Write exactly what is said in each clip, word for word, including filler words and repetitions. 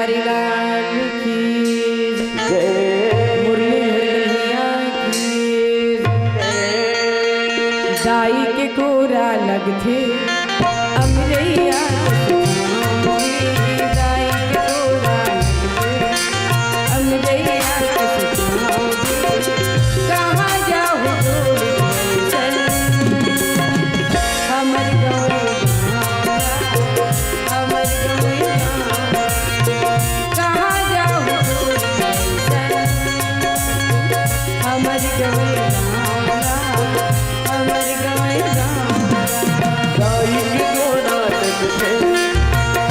लाल की जय। मुरलीधर कन्हैया की जय। दाई के कोरा लगथे अमरैया के सुनाओ जी, दाई के कोरा लगथे अमरैया के सुनाओ जी। कहाँ जाहू छोड़ के चल हमर गौरी गाँव, हमर गौरी गाँव। कहाँ जाहू छोड़ के चल हमर गौरी गाँव, हमर गौरी गाँव। दाई के कोरा लगथे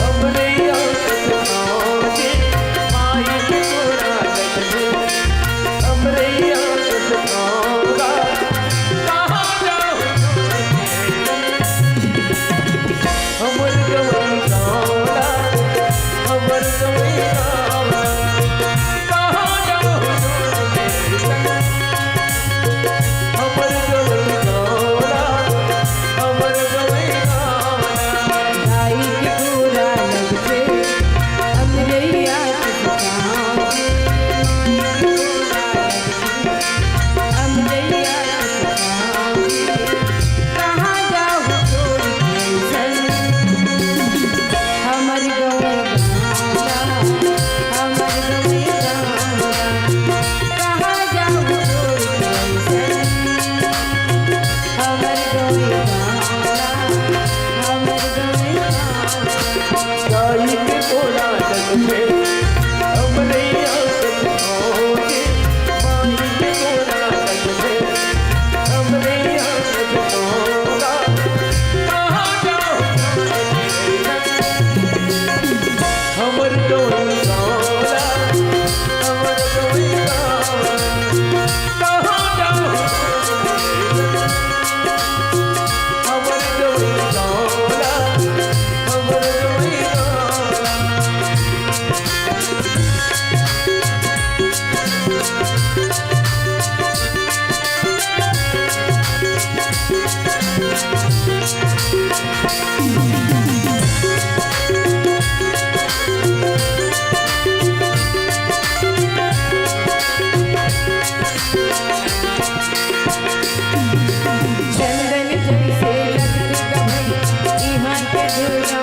अमरैया के सुनाओ जी, माई के कोरा लगथे अमरैया के सुनाओ। कहाँ जाहू छोड़ के हमर गौरी गाँव, हमर गौरी गाँव। कहाँ जाहू छोड़ के हमर गौरी गाँव, हमर गौरी गाँव। दाई के कोरा लगथे अमरैया के सुनाओ जी, माई के कोरा लगथे अमरैया के सुनाओ जी। कहाँ जाहू छोड़ के चल हमर गौरी गाँव, हमर गौरी गाँव। कहाँ जाहू छोड़ के चल हमर गौरी गाँव, हमर गौरी गाँव। दाई के कोरा लगथे अमरैया के सुनाओ जी, माई के कोरा लगथे अमरैया के सुनाओ। कहाँ जाहू छोड़ के हमर गौरी गाँव, हमर गौरी गाँव। कहाँ जाहू हमर गौरी गाँव, हमर गौरी गाँव। चंदन जैसे लगथे गभई इहाँ के दुनिया।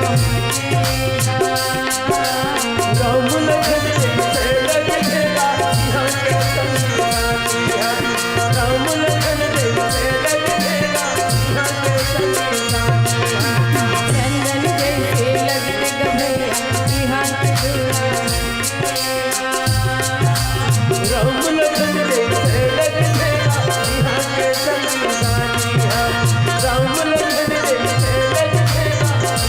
राम लखन जैसे लगथे इहाँ के संगीतिया। राम लखन जैसे लगथे इहाँ के संगीतिया। चंदन जैसे लगथे गभई इहाँ के दुनिया। राम लखन जैसे लगथे इहाँ के संगीतिया। राम लखन जैसे लगथे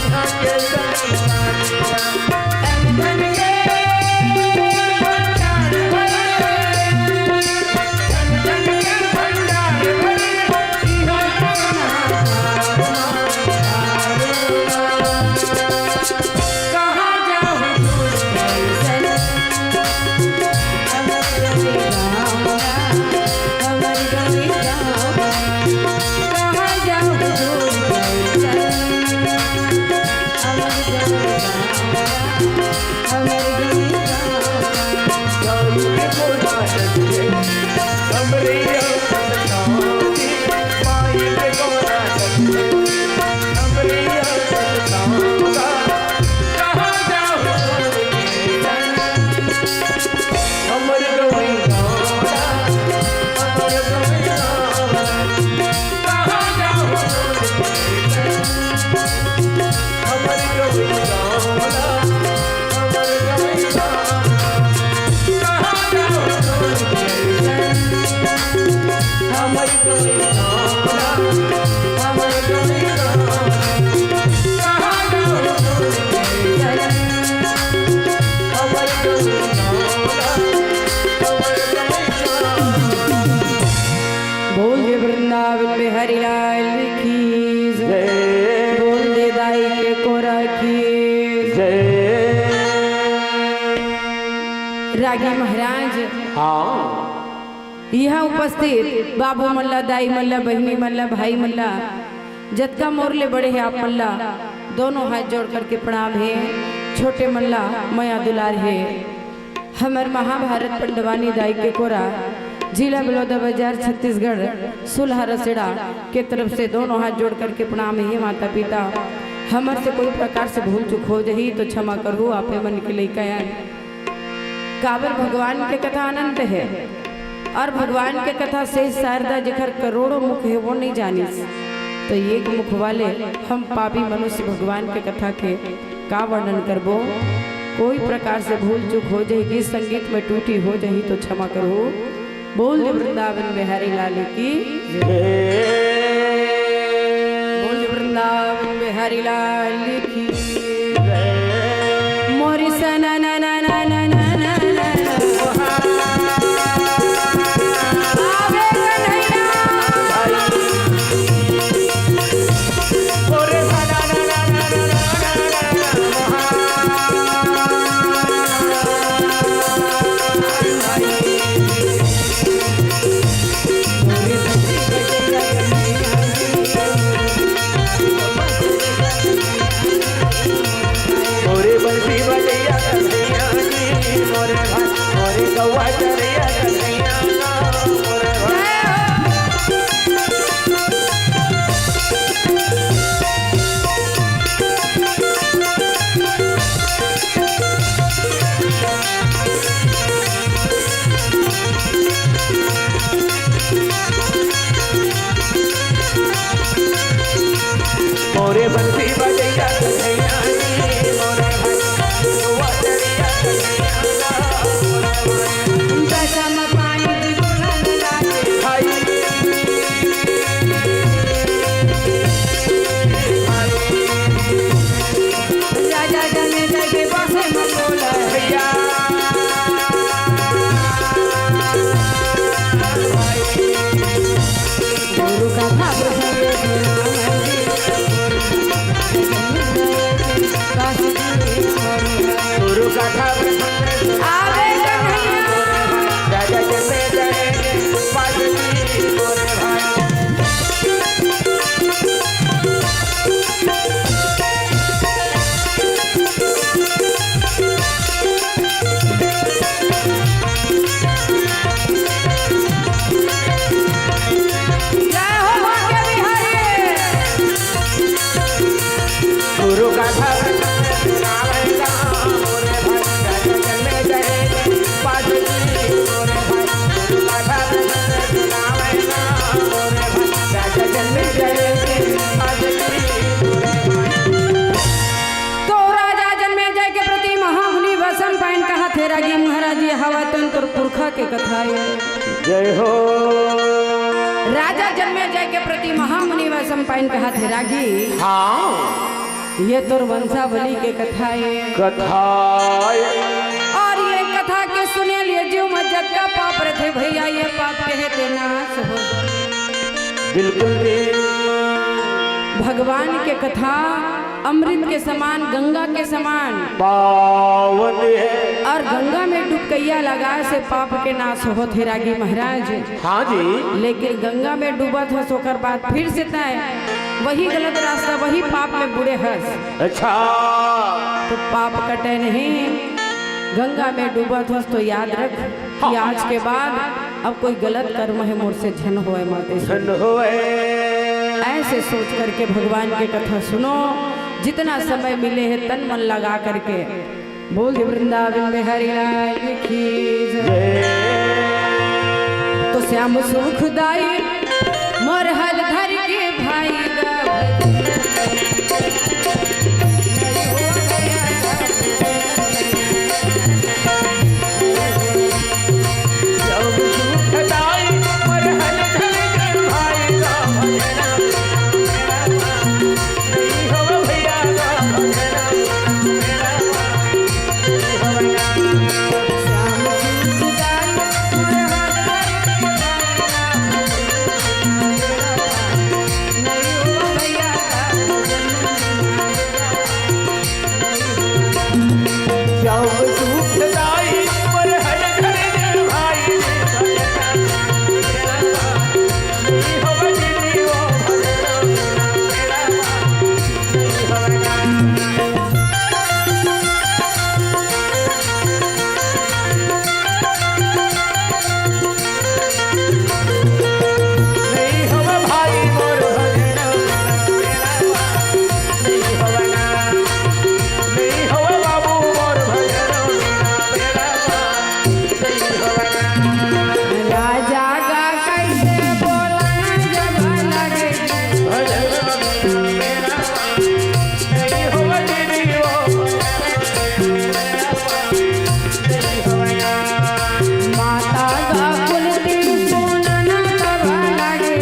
इहाँ के संगीतिया। बोल दे वृंदावन बिहारी लाल की जय। जय। बोल दे दाई के कोरा की जय। रागी महाराज, हाँ। इहाँ उपस्थित बाबू मन ला, दाई मन ला, बहिनी मन ला, भाई मन ला, जतका मोर ले बड़े हे आप मन ला दोनों हाथ जोड़ करके प्रणाम हे। छोटे मन ला मया दुलार हे। हमर महाभारत पंडवानी दाई के कोरा, जिला बलौदाबाजार, छत्तीसगढ़, सुलहा रसेड़ा के तरफ से दोनों हाथ जोड़ करके प्रणाम हे। माता पिता, हमर से कोई प्रकार से भूल चूक हो जही तो क्षमा करहू, आपे मन के लइका आन। काबर भगवान के कथा अनंत हे, और भगवान के कथा शेष शारदा, जेकर करोड़ों मुख हे, वो नहीं जानिस। तो एक मुख वाले हम पापी मनुष्य भगवान के कथा के का वर्णन करबो? कोई प्रकार से भूल चूक हो जाही, गीत संगीत में त्रुटि हो जाही तो क्षमा करहू। बोल दे वृंदावन बिहारी लाल की जय। बोल दे वृंदावन बिहारी लाल की जय। मोरी सना ना ना ना ना ना ना ना ना। आवे कन्हैया। मोरे बंसी बजैया कन्हैया जी, मोरे भाई, मोरे गौवा चरैया कन्हैया, मोरे भाई। मोरे बंसी बजैया कन्हैया जी, मोरे भाई, गौवा चरैया कन्हैया जी, मोरे भाई। कसम पानी दी बुलंद लागे। भाई, भाई, राजा जने जगे बसे मकोला। भैया। गुरु का भाव संगे गुरु का भाव। आवे कन्हैया। जय हो भाग्य बिहारी। गुरु का धर्म सुनावेगा, मोरे भक्त जन में जय पार्वती, मोरे भक्त गुरु का धर्म सुनावेगा, मोरे भक्त जन में जय पार्वती, मोरे भक्त। तो राजा जनमेजय के प्रति महामुनि वचन पाइन कहत हे रागी महाराज, ये हवा तन तोर पुरखा के कथा हे। जय हो। राजा जनमेजय के प्रति महामुनि वचन पाइन कहत हे रागी। हाँ। ये तोर वंशावली के कथा हे। कथा हे। और ये कथा के सुने ले जीव में जतका पाप रथे भैया, ये पाप कहे ते नाश हो। बिल्कुल भी। भगवान के कथा अमृत के समान, गंगा के समान पावन हे। और गंगा में डुबकैया लगाए से पाप के नाश होत हे रागी महाराज। हाँ जी। लेकिन गंगा में डूबत हस, ओकर बाद फिर से तय वही गलत रास्ता, वही पाप में बुड़े हस। अच्छा। तो पाप कटे नहीं, गंगा में डूबत हस तो याद रख कि आज के बाद अब कोई गलत कर्म हे मोर से झन होए माते से। झन होए। ऐसे सोच करके भगवान के कथा सुनो, जितना समय मिले हे तन मन लगा करके। बोल वृंदावन बिहारी लाल की जय। जय। तो श्याम सुखदाई मोर हल धर के भाई गा। राजा का कैसे बोलना जब लगे। माता का कुलती सुनना तब लगे।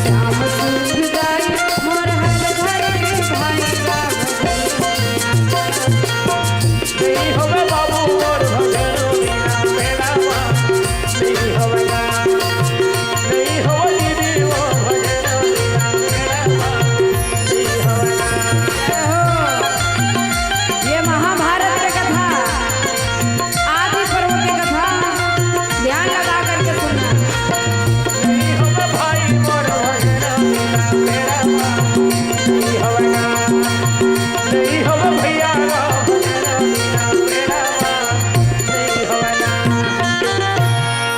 श्याम सुख गाई मोर हर घर के भाई का। ये महाभारत के कथा, आदि पर्व के कथा ध्यान लगा करके सुनना।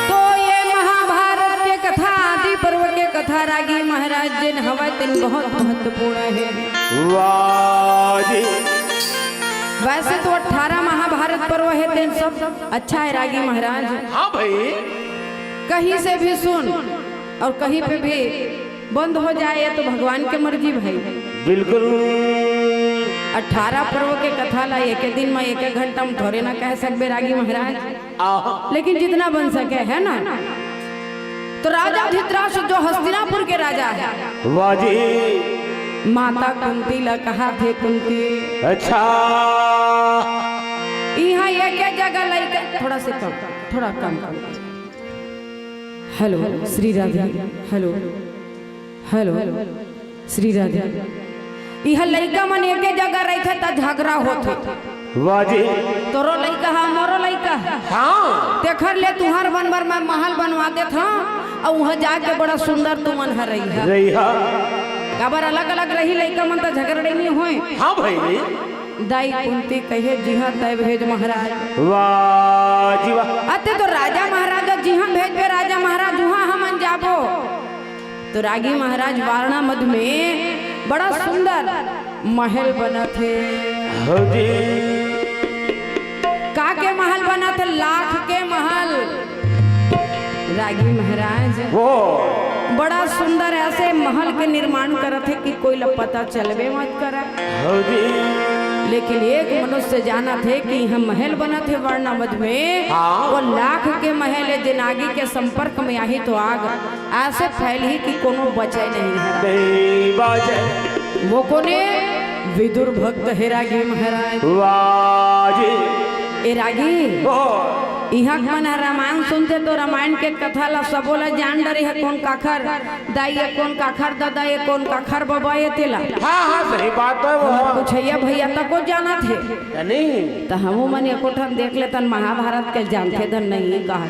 तो ये महाभारत के कथा, आदि पर्व के कथा रागी महाराज जिन हवय, तेन बहुत महत्वपूर्ण हे। वाह जी। वैसे तो अठारह महाभारत पर्व हे, तेन सब अच्छा हे रागी महाराज। हाँ भाई। कहीं से भी सुन और कहीं पे भी बंद हो जाए, ये तो भगवान के मर्जी भाई। बिल्कुल। अठारह पर्व के कथा ला एक दिन में, एक घंटा में थोरे ना कह सकबे रागी महाराज। आहो। लेकिन जितना बन सके, है ना? तो राजा धृतराष्ट्र जो हस्तिनापुर के राजा हे, वाह जी। माता कुंती ला कहाथे कुंती। अच्छा। इहाँ एक, एक जगह लइका, थोड़ा से कम, थोड़ा कम, कम। Hello, Shri Radhe. Hello, hello, Shri Radhe. इहाँ लइका मन एके जगह रहिथे त झगड़ा होथे। वाह जी। तोरो लइका हा, मोरो लइका हा। हाँ। तेखर ले तुँहर मन बर मैं महल बनवा देत हँव, अउ उहाँ जाके बड़ा सुंदर तुमन ह रहिहा। रहिहा। काबर अलग-अलग रही लइका मन त झगड़ा नइ होय। हाँ भाई। दाई कुंती कहे, "जिहाँ तय भेज महाराज।" वाह जी वाह। अते तो राजा महाराज जिहाँ भेजबे राजा महाराज, उहाँ हमन जाबो। तो रागी महाराज वारणा मध में बड़ा सुंदर महल बनत हे। हो जी। का के महल बनत हे? लाख के महल। रागी महाराज वो। बड़ा सुंदर ऐसे महल के निर्माण करत हे कि कोई ला पता चलबे मत करय। हो जी। लेकिन एक मनुष्य जानत हे कि इहाँ महल बनत हे वारणा मध में, हाँ। वो लाख के महल हे, जे नागी के संपर्क में आही तो आग ऐसे फैलही कि कोनो बचे नहीं है। नहीं बचे। वो कोने? विदुर भक्त हे रागी महाराज। वाह जी। ए रागी, ओ। इहाँ के मन ह रामायण सुनथे तो रामायण के कथा ला सबो ला जान डरे हे, कोन काखर दाई ए, कोन काखर ददा ए, कोन काखर बबा ए तेला। हाँ, हाँ, सही बात हे वो। हमर पुछैया भैया तको जानत हे। नहीं। त हमू मन एको ठन देख लेतन, महाभारत के जानथे धन नहीं कहा।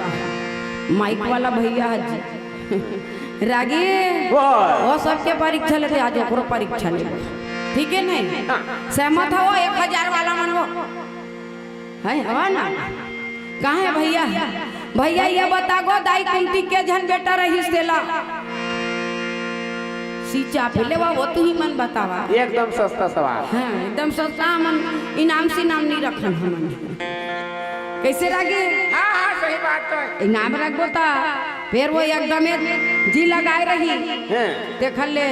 माइक वाला भैया ह जी। रागी, वाह। वो सबके परीक्षा लेथे, आज ओकरो परीक्षा लेबो। ठीक हे नहीं? हाँ। सहमत हो एक हजार वाला मन वो? है, हवा ना? कहाँ हे भैया? भैया, ये बता गो, दाई कुंती के झन बेटा रहिस तेला? सीचा पे लेवा, वो तुही मन बतावा। एकदम सस्ता सवाल। हाँ, एकदम सस्ता, हमन इनाम सिनाम नहीं रखन हमन। कैसे रागी? हाँ, हाँ, सही बात तो है। इनाम रखबो ता, फेर वो एकदमे जी लगाए रही। हैं। तेखर ले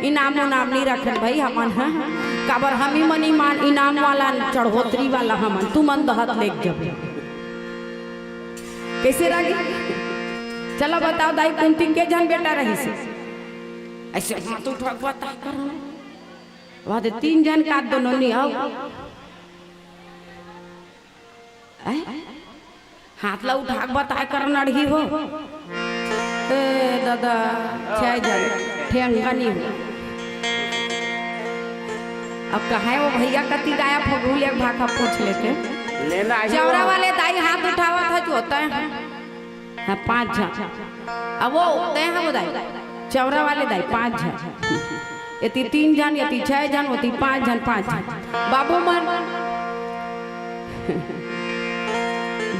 इनाम उनाम नहीं रखन भाई हमन, हाँ? काबर हम ही मन ईमान, इनाम वाला, चढ़ोतरी वाला हमन, तुमन दहत लेके जब। कैसे रागी? चला बताओ दाई, कुंती के झन बेटा रहिस? ऐसे हाथ उठा के बता कर। वहाँ दे तीन झन का दोनों नहीं आओ। ऐ? हाथ ला उठा के बताए कर नड़ही हो। ए दादा, छह झन, ठेंगा नहीं हो। अब कहाँ हे वो भैया, कति गायब हो, भूल एक भाखा पूछ लेते। लेना ही चौरा हो। वाले दाई हाथ उठावत हे, जो होता है। हाँ, पाँच झन। अब वो दे, हाँ, वो दाई, चौरा वाले दाई, पाँच झन। एती तीन झन, एती छह झन, ओती पाँच झन, पाँच झन। बाबू मन।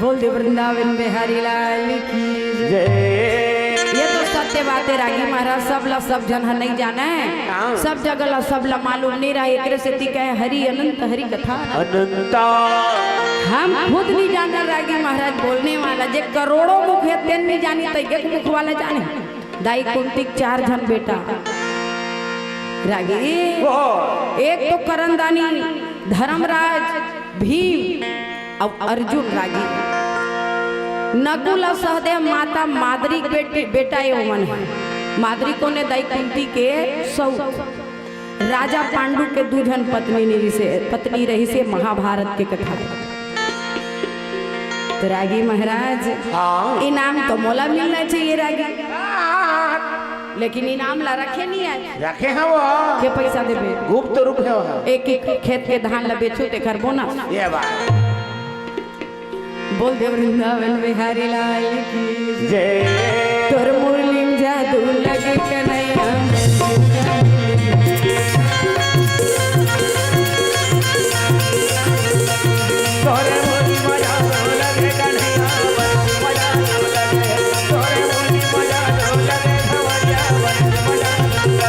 बोल दे वृंदावन बिहारी लाल की जय। जय। ये तो सत्य बात है रागी महाराज, सब ला सब झन ह नहीं जाने, हाँ। सब जगह ला सब ला मालूम नहीं रहा। एकरे सेती कहे हरि अनंत, हरि कथा अनंता। हम खुद नहीं जानन रागी महाराज बोलने वाला, जे करोड़ों मुख है तेन नहीं जानी, तो एक मुख वाला जाने। दाई कुंती के चार झन बेटा रागी, वो। एक तो करनदानी धर्मराज, भीम अउ अर्जुन रागी। नकुल अउ सहदेव माता माद्री के बेटी, बेटा ये ओमन हे। माद्री कोन हे? दाई कुंती के सउत। राजा पांडु के दू झन पत्नी रहिसे, पत्नी रहिसे, महाभारत के कथा। तो रागी महाराज, हाँ। इनाम तो मोला मिलना चाहिए रागी, लेकिन इनाम ला रखे नहीं आए। रखे हैं वो। के पैसा देबे? गुप्त रूप है वो। एक एक खेत के धान ला बेचो तेकर बोनस। ये बात। बोल दे वृंदावन बिहारी लाल की जय। तोर मुरली में जादू लगे कन्हैया। तोरे मुरली में जादू लगे कन्हैया, मजा लगे। तोरे मुरली में जादू लगे, मजा लगे।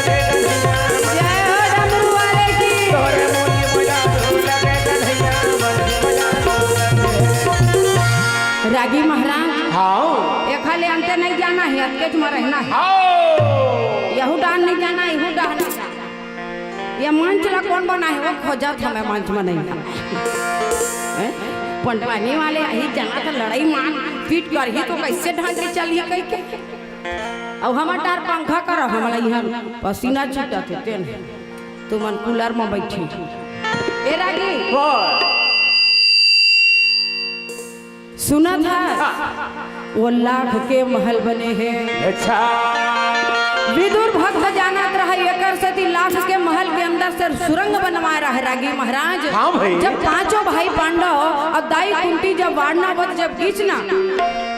जय हो डमरू वाले की। रागी महाराज, हाँ। एखा ले अंते नहीं जाना है, अतकेच में रहना है। हाँ। यहू डाहन नहीं जाना, यहू डाहन नहीं जाना। ये मंच ला कोन बनाए हे? वो खोजत हमें मंच में नहीं जाना। हैं? पंडवानी वाले यही जाना तो लड़ाई मार पीट करही तो कैसे ढंग के चलही कहि के। अब हमर डार पंखा करो, हमला इहाँ पसीना छूटत हे, तेन तुमन कूलर में बैठी। ए रागी, बोल। सुनत हस, वो लाख के महल बने हे। अच्छा। विदुर भक्त जानत रहा, एकर सेती लाख के महल के अंदर से सुरंग बनवाए रहा रागी महाराज। हाँ भाई। जब पांचों भाई पांडव अउ दाई कुंती जब वारणावत जब गिस ना,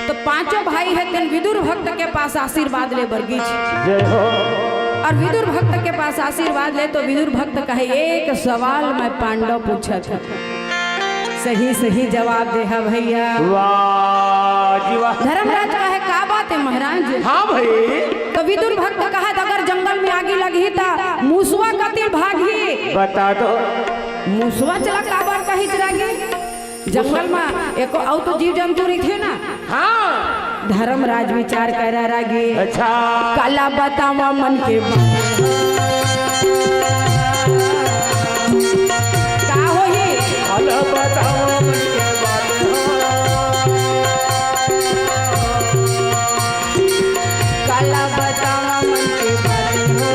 तो पांचों भाई हे तेन विदुर भक्त के पास आशीर्वाद ले बर गिस। जय हो। अउ विदुर भक्त के पास आशीर्वाद ले तो विदुर भक्त कहे, एक सवाल मैं पांडव पूछत हूँ, सही सही जवाब दे हा भैया। वाह जी वाह। धर्मराज कहे, का बात हे महाराज? हाँ भाई। तो विदुर भक्त कहत, अगर जंगल में आगी लगही त मुसवा कति भागही? बता दो। मुसवा चला काबर कहिस रागी? जंगल में एको अउ तो जीव जंतु रहिथे ना। हाँ। धर्मराज विचार करा रागी। अच्छा। काला बतावा मन के बात। का होही? काला बतावा मन के बात। काला बतावा मन के बात हो।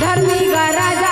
धर्मी का राजा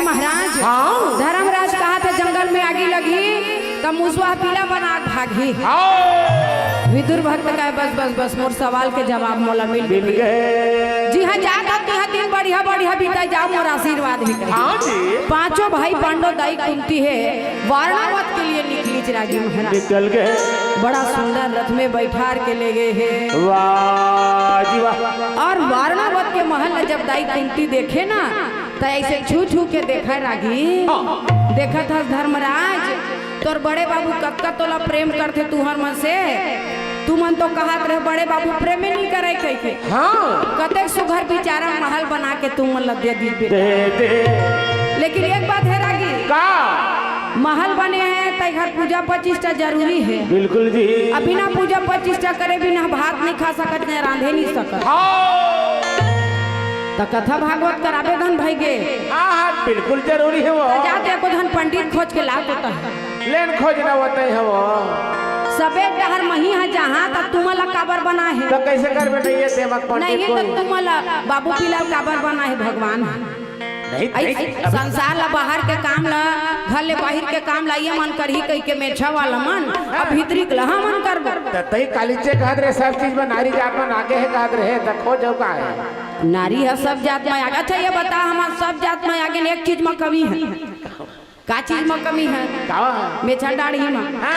महाराज, हाँ। धर्मराज कहा था, "जंगल में आगी लगही, त मुसवा पीला बना के भागही।" हाँ। विदुर भक्त कहे, "बस, बस, बस, मोर सवाल के जवाब मोला मिल मिल गए।" जी हाँ, जात हव, तिहा दिन बढ़िया, बढ़िया बीता जाओ, मोर आशीर्वाद हे।" हाँ जी। पांचों भाई पांडव, दाई कुंती हे, वारणावत के लिए निकलिस रागी महाराज। निकल गए। बड़ा सुंदर रथ में बैठार के ले गए हे। वाह जी वाह। और वारणावत के महल में जब दाई कुंती देखे ना, त ऐसे छू छू के देखय रागी। हाँ। देखत हस धर्मराज, तोर बड़े बाबू कतका तोला प्रेम करथे तुहर मन से। तुमन तो कहत रहे बड़े बाबू प्रेमे नइ करय कहिके। हाँ। कतेक सुघर बिचारा महल बना के तुमन ल दे दिस बेटा। दे दे। लेकिन एक बात हे रागी। का? महल बने हे त एकर पूजा प्रतिष्ठा जरूरी हे। बिल्कुल जी। अब बिना पूजा प्रतिष्ठा करे बिना भात नइ खा सकत, नइ रांधे नइ सकत। हाँ। त कथा भागवत कराबे धन भई गे। हाँ, हाँ, बिल्कुल जरूरी हे वो। त जा ते एको धन पंडित खोज के ला तो तह। लेन खोज ना होते हे वो। सबे डहर मही ह जहाँ त तुमन ला काबर बनाए हे। त कैसे करबे नहीं ये देवक पंडित नहीं को? त तुमन ला बाबू पीला काबर बनाए हे भगवान? नहीं, ऐ, नहीं, ऐ, अब संसार ला बाहर के काम ला, घर ले बाहिर के काम ला ये मन करही कहिके मेछा वाला मन, अब भीतरी के ला हमन करबो। त तही काली चे कहत रहे, सब चीज में नारी जात मन आगे हे कहत रहे, त खोज अउ का हे? नारी ह सब जात में आगे। अच्छा, ये बता, हमन सब जात में आगे ने, एक चीज में कमी हे। का चीज में कमी हे? का हे? मेछा डाढ़ी में। हाँ।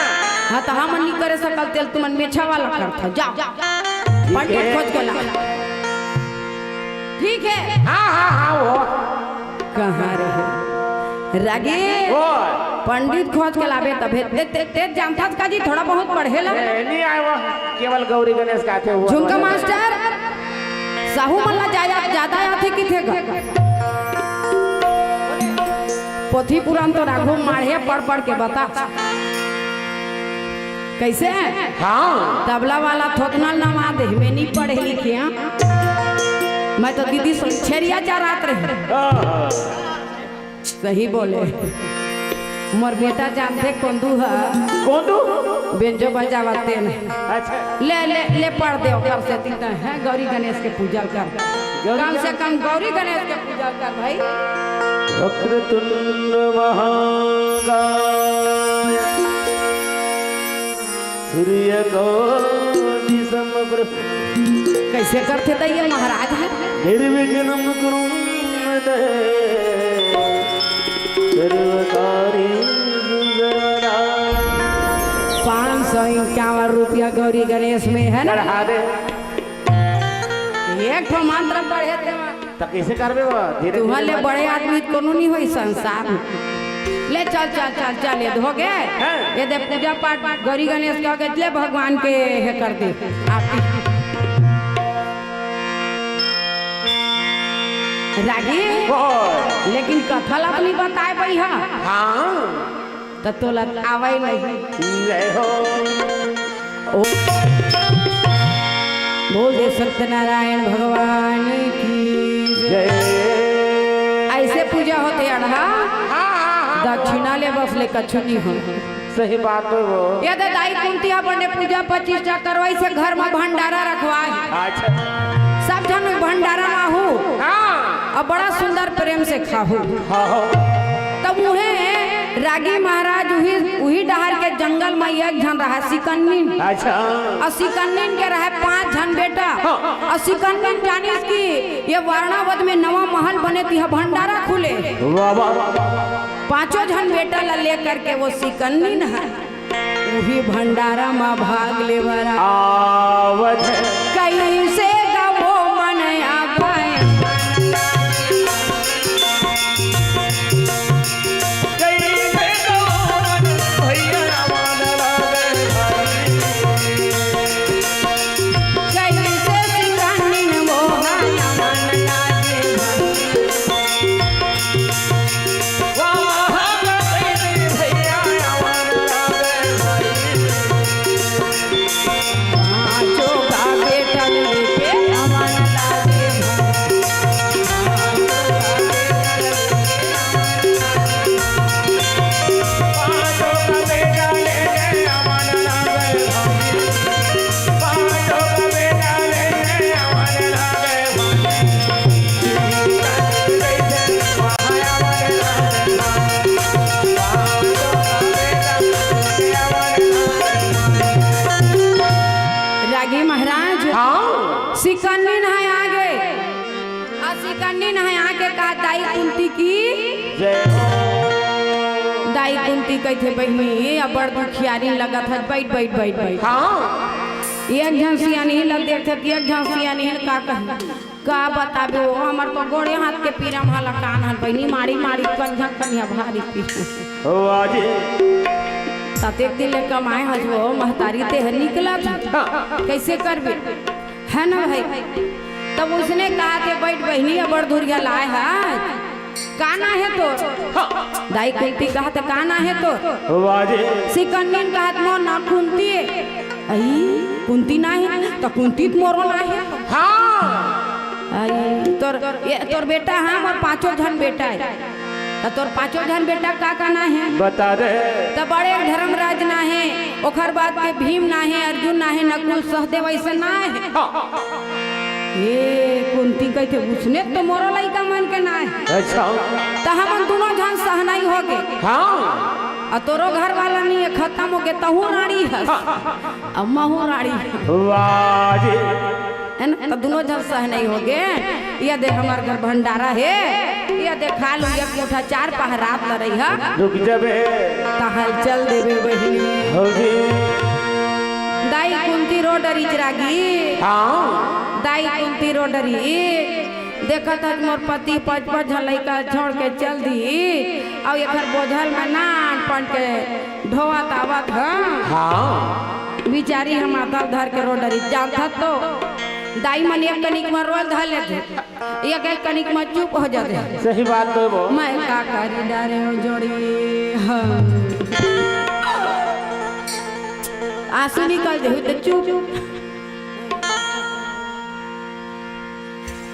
हाँ, त हमन नइ करे सकत तेला, तुमन मेछा वाला करथव। जाओ, पंडित खोज के ला। ठीक हे। हाँ, हाँ, हाँ, वो। कहाँ रहे? रागी। वो। पंडित खोज के लाबे तभे। ते, ते, ते जानथस का जी, थोड़ा बहुत पढ़े ला। ए, नइ आय वो, केवल गौरी गणेश का थे वो। झुमका मास्टर, साहू मन ला जाया, जादा आथे किथे गा? पोथी पुराण तो राघव माढ़े पढ़ पढ़ के बता। कैसे? हाँ। तबला वाला थोथना नवा दे, मैं नइ पढ़े लिखे, हाँ? मैं तो दीदी संग छेरिया चरात रहे। हाँ। सही बोले। मोर बेटा जानथे कोंदू ह। कोंदू? बेंजो बजावत तेन। अच्छा। ले, ले, ले पढ़ दे ओकर सेती त हे, गौरी गणेश के पूजा कर। गौरी कम से गणेश। कम गौरी गणेश के पूजा कर भाई। वक्रतुंड महाकाय सूर्यकोटि समप्रभ। कैसे करथे त ये महाराज हे? निर्विघ्नं कुरु मे देव सर्वकार्येषु सर्वदा। पाँच सौ इक्यावन रुपया गौरी गणेश में हे ना? चढ़ा दे। एक ठो मंत्र पढ़े ते म- त कैसे करबे वो? धीरे तुहर धीरे ले बात। बड़े आदमी कोनो नइ होही संसार में। ले चल, चल, चल, चल, ये हो गे। हाँ। ये दे पूजा पाठ गौरी गणेश के हो गे, ले भगवान के हे कर दे आरती। रागी, बोल। लेकिन कथा ला अपनी बताए बई हा। हाँ। त तोला आवै नहीं। जय हो। ओ, बोल दे सत्यनारायण भगवान की जय। जय। ऐसे पूजा होथे अड़हा। हाँ, हाँ, हाँ। दक्षिणा ले बस ले कछु नहीं हो। सही बात हे वो। ये दे दाई कुंती अपन ने पूजा पचिष्ठा करवाइस हे, घर में भंडारा रखवाए। अच्छा। सब झन भंडारा में आहू। हाँ। अउ बड़ा सुंदर प्रेम से खाहू। हाँ, हाँ। तब उहें रागी महाराज उही, उही डहर के जंगल में एक झन रहा सिकन्निन। अच्छा। अउ सिकन्निन के रहे पांच झन बेटा। हाँ। अउ सिकन्निन जानिस कि ये वारणावत में नवा महल बने तिहा भंडारा खुले। वाह, वाह, वाह, वाह। पांचों झन बेटा ला लेकर के वो सिकन्निन ह उही भंडारा म भाग ले बर आवत हे। कैसे गवो मन आवे। कैसे गवो मन भैया मन लागे भाई। कैसे सिकन्निन मोहन मन लागे भाई। वाह, कैसे भैया मन लागे भाई। पांचों का बेटन ले कुंती की जय हो। दाई कुंती कहिथे, "बहिनी, ये अब्बड़ दुखियारी लगत हे, बइठ, बइठ, बइठ, बइठ।" हाँ। एक झन सियानहिन ला देखथे, एक झन सियानहिन का कही, का बताबे वो, हमर तो गोड़े हाथ के पीरा म हलाकान हन बहिनी, माड़ी माड़ी कनिहा कनिहा भारी पीरा। ओ आजी। ततेक दिन ले कमाए हस वो महतारी, तेह निकलत हे। हाँ। कइसे करबे? हे ना भई? तब उसने कहा के, "बइठ बहिनी, अब्बड़ दुरिहा लाए हस।" का ना हे तोर? हाँ। दाई कुंती कहत, "का ना हे तोर?" वाह जी। सिकन्निन कहत, "मोर ना कुंती।" "अई, कुंती ना हे, त कुंती त मोरो ना हे।" हाँ। "अई, तोर, ये, तोर बेटा हे, मोर पाँचों झन बेटा हे। त तोर पाँचों झन बेटा का का ना हे?" बता दे। त बड़े धर्मराज ना हे, ओखर बाद के भीम ना हे, अर्जुन ना हे, नकुल सहदेव अइसे ना हे। हाँ। ए, कुंती कहिथे, "उसने तो मोरो लइका मन के ना हे। अच्छा। त हमन दूनों झन सहनई होगे। हाँ। अउ तोरो घर वाला नइ हे, खतम होगे, तहूँ राड़ी हस। हाँ। अउ महूँ राड़ी हँव।" वाह जी। हे ना? त दूनों झन सहनई होगे। ये दे हमर घर भंडारा हे, ये दे खा लू, एक मुठा चार पहर रात ल रही हा। रुक जाबे। तहां ल चल देबे बहिनी। हौ जी। दाई कुंती रो डरिच रागी। हाँ। दाई कुंती रो डरिच। देखत हस मोर पति पाँच पाँच झन लइका छोड़ के चल दिस, अउ एखर बोझल में नानपन के ढोवत आवत हंव। हाँ। बिचारी ह माथा ल धर के रो डरिच, जानथस तो दाई मन एक कनिक म रोय ल धर लेथे, एक एक कनिक म चुप हो जाथे। सही बात तो हे वो। मैं का करी डारेंव जोड़ी, हाँ। आंसू निकल जाही त चुप।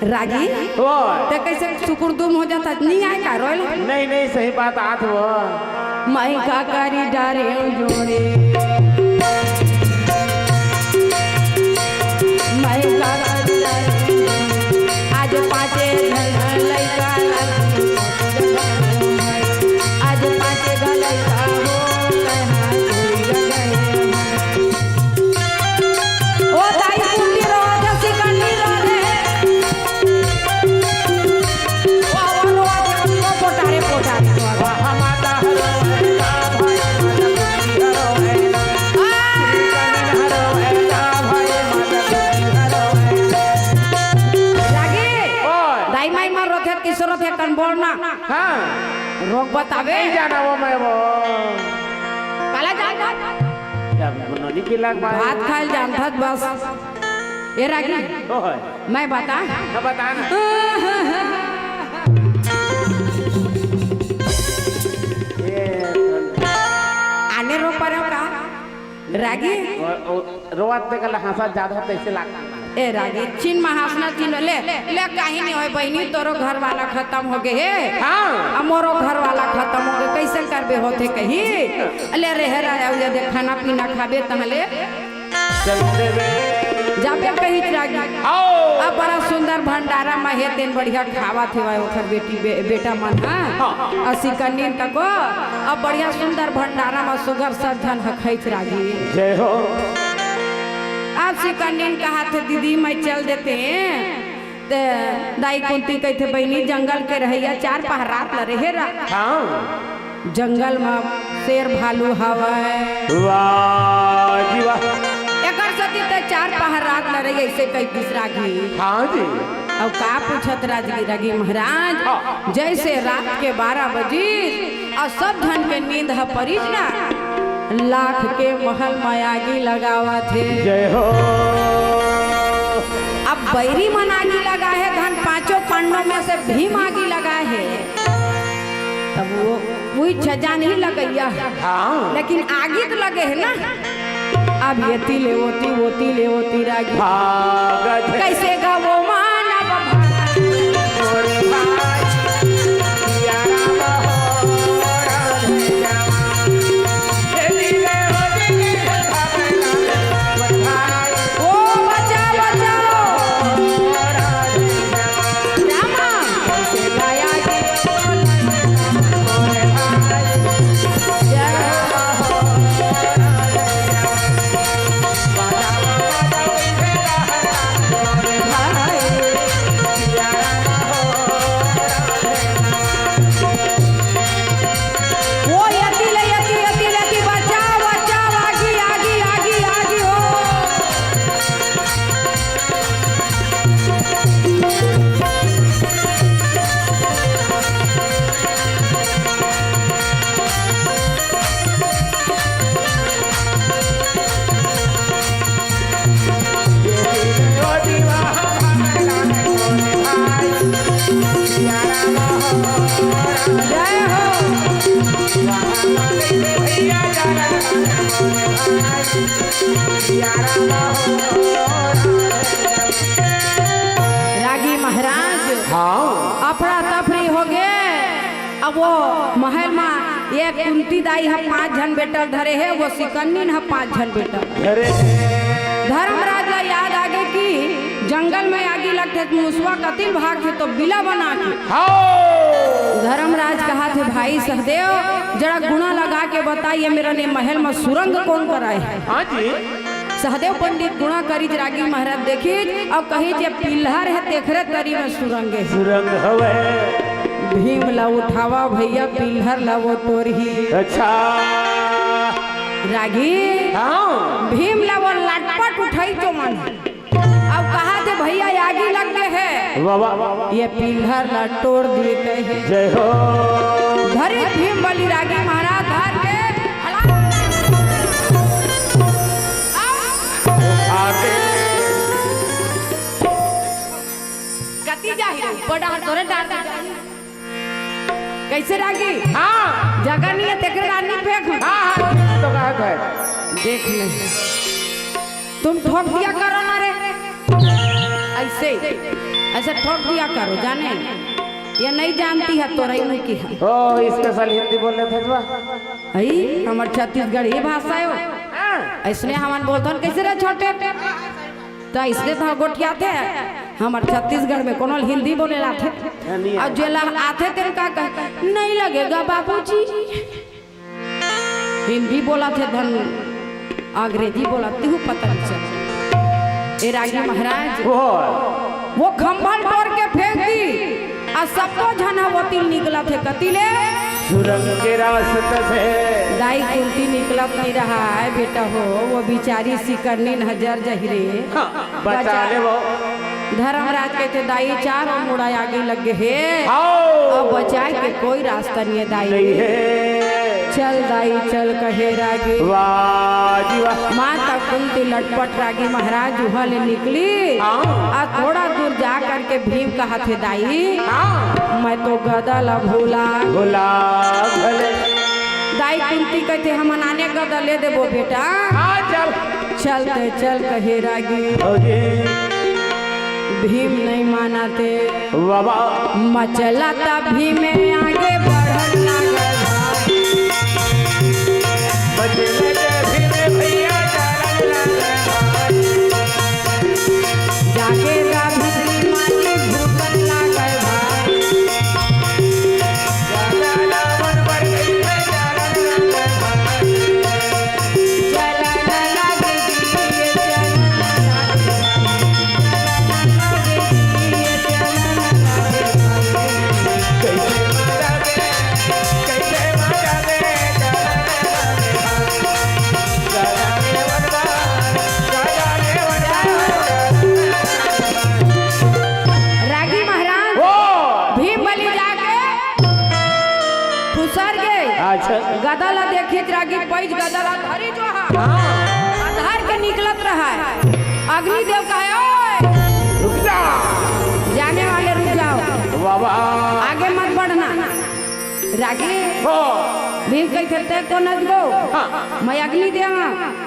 रागी, ओए। ते कइसे सुकुरदुम हो जाथस, नइ आय का रोय ल? नहीं, नहीं, सही बात आत हे वो। मैं का करी डारेंव जोड़ी। मैं का करी डारेंव जोड़ी। आज पाँचे झन लइका, आज पाँचे झन लइका हो, कहाँ चुरी गए। ओ दाई कुंती रो, जसी कंडी रो रे। ओ, ओ, ओ, ओ, पोटारे, पोटारे। रागी, ओए। दाई माई मन रोथे, किसो रोथे, कन बोल ना। हाँ। रोक बताबे। नहीं जाना वो मैं वो। काला जान, जान। क्या नोनी पिला के मारे? भात खाय ल जानथस बस। ए रागी, ओए। मैं बता। हाँ, बता ना। ये आने रो परेंव का? रागी? ओ, ओ, रोवत देखला हंसत जादा तइसे लागथे। ए रागी, चिन म हंसना चिन ले, ले, कहीं नइ होय बहिनी, तोरो घर वाला खतम होगे हे। हाँ। अउ मोरो घर वाला खतम होगे, कइसे करबे होथे कही? ले रे हे राजा, अउ दे खाना पीना खाबे तहले। चल देबे। जाबे कहिच रागी। आओ। अब बड़ा सुंदर भंडारा म हे, तेन बढ़िया खावत हे, ओखर बेटी बे-, बेटा मन ह। हाँ। अउ सिकन्निन तको, अब बढ़िया सुंदर भंडारा म सुघर सब झन ह खइच रागी। जय हो। अब सिकन्निन कहत हे, "दीदी, मैं चल देतेंव।" ते दाई कुंती कहिथे, "बहिनी, जंगल के रहइया चार पहर रात ल रहे रा।" हाँ। जंगल म शेर भालू हवय। वाह जी वाह। एकर सेती ते चार पहर रात ल रही, अइसे कहि बिसरा गे। हाँ जी। अउ का पूछत राजगी रगी महाराज, हाँ। जइसे रात के बारह बजिस अउ सब झन के नींद ह परिस ना, लाख के महल म आगी लगावत हे। जय हो। अब बैरी मन आगी लगाए हे, धन पांचों पांडव में से भीम आगी लगाए हे। तब वो, वही छजा नहीं लगैया। हाँ। लेकिन आगी तो लगे हे ना। अब एती ले ओती, ओती ले ओती रागी। भागत हे। कइसे गावो मानव भाई। ओ बचाओ, बचाओ। रामा। रागी महाराज, हाँ। अफरा तफरी हो गे। अब वो महल मा ये कुंती दाई ह पांच झन बेटा ल धरे हे, वो सिकन्नी ह पांच झन बेटा ल। अरे। धर्मराज ला याद आगे कि जंगल में आगी लगथे त मुसवा कतिल भागथे तो बिला बना के। हाँ। धर्मराज कहाथे, भाई सहदेव, जरा गुणा लगा के बताइए, मेरा ने महल में सुरंग कौन कराए है? हाँ जी। सहदेव पंडित गुणा करिच, रागी महाराज देखिच अउ कहिच, ये पिल्हर हे, तेखरे तरी में सुरंग हे। सुरंग हवे। भीम ला उठावा भैया, पिल्हर ला वो टोरही। अच्छा। रागी। हाँ। भीम ला वो लटपट उठाइच मन। अब कहाथे, भैया आगी लग गे हे। वाह, वाह। ये पिल्हर ला टोर दिए कहे। जय हो। धरे भीम बली रागी महाराज धर के हला-, आगे। कति जाही रे? ऊपर डार तोरे डार दे जाही। कैसे रागी? हाँ। जगह नहीं है, तेकरे दानी फेंक। हाँ, हाँ, तो कहा था। देख ले। तुम ठोक दिया करो ना रे। ऐसे, ऐसे ठोक दिया करो, जाने? ये नहीं जानती है तो रही की है। ओ, special हिंदी बोल लेथे बा। आई, हमर छत्तीसगढ़ी भाषा हे वो। हाँ। ऐसने हमन बोलथन, कैसे रे छोटे? त इसने तो गोठियाथे, हमर छत्तीसगढ़ में कोनो हिंदी बोले लाथे। हाँ, नहीं अउ आए। जेला आथे तेन का कहे, "नहीं लगेगा बाबूजी।" हिंदी बोलथे धन अंग्रेजी बोलथे, हूँ पता नहीं चल। ए रागी महाराज, वो। वो खंभा ल टोर के फेंक दी, आ सबो झन ह ओती ल निकलथे, कती ले? सुरंग के रास्ता से। दाई कुंती निकलत नहीं रहा है बेटा हो, वो बिचारी सिकन्नी नजर जही रे। हाँ, बचा बचा। ले वो। धर्मराज कहथे, "दाई, चारों मुड़ा आगी लग गे हे। हाँ। अब बचाए के कोई रास्ता नहीं है, दाई।" नहीं है। "चल दाई, चल," कहे रागी। वाह जी वाह। माता कुंती लटपट रागी महाराज उहाँ ले निकली। हाँ। आ थोड़ा दूर जा करके भीम कहाथे, "दाई, हाँ। मैं तो गदा ला भुला।" भुला भले। दाई कुंती कहथे, "हमन आने गदा ले देबो बेटा।" हाँ, चल। चलते चल कहे रागी। भौजी। भीम नहीं मानथे। वाह, वाह। मचला त भीम आगे बढ़त लागल बा। मचला त भीम भैया चलत लागल बा। जाके गा भीम माटी भूखत लागल बा। रागी महाराज, ओ! भीम बली जाके खुसर गे। अच्छा। गदा ला देखिच रागी, पैज गदा ला धरी जो हा। हाँ। आ धर के निकलत रहा है। अग्निदेव कहे, "ओए! रुक जा। जाने वाले रुक जाओ। वाह, वाह। आगे मत बढ़ना।" रागी, हो। भीम कहिथे, "तैं कोन अजगो?" हाँ। "मैं अग्निदेव हूँ।"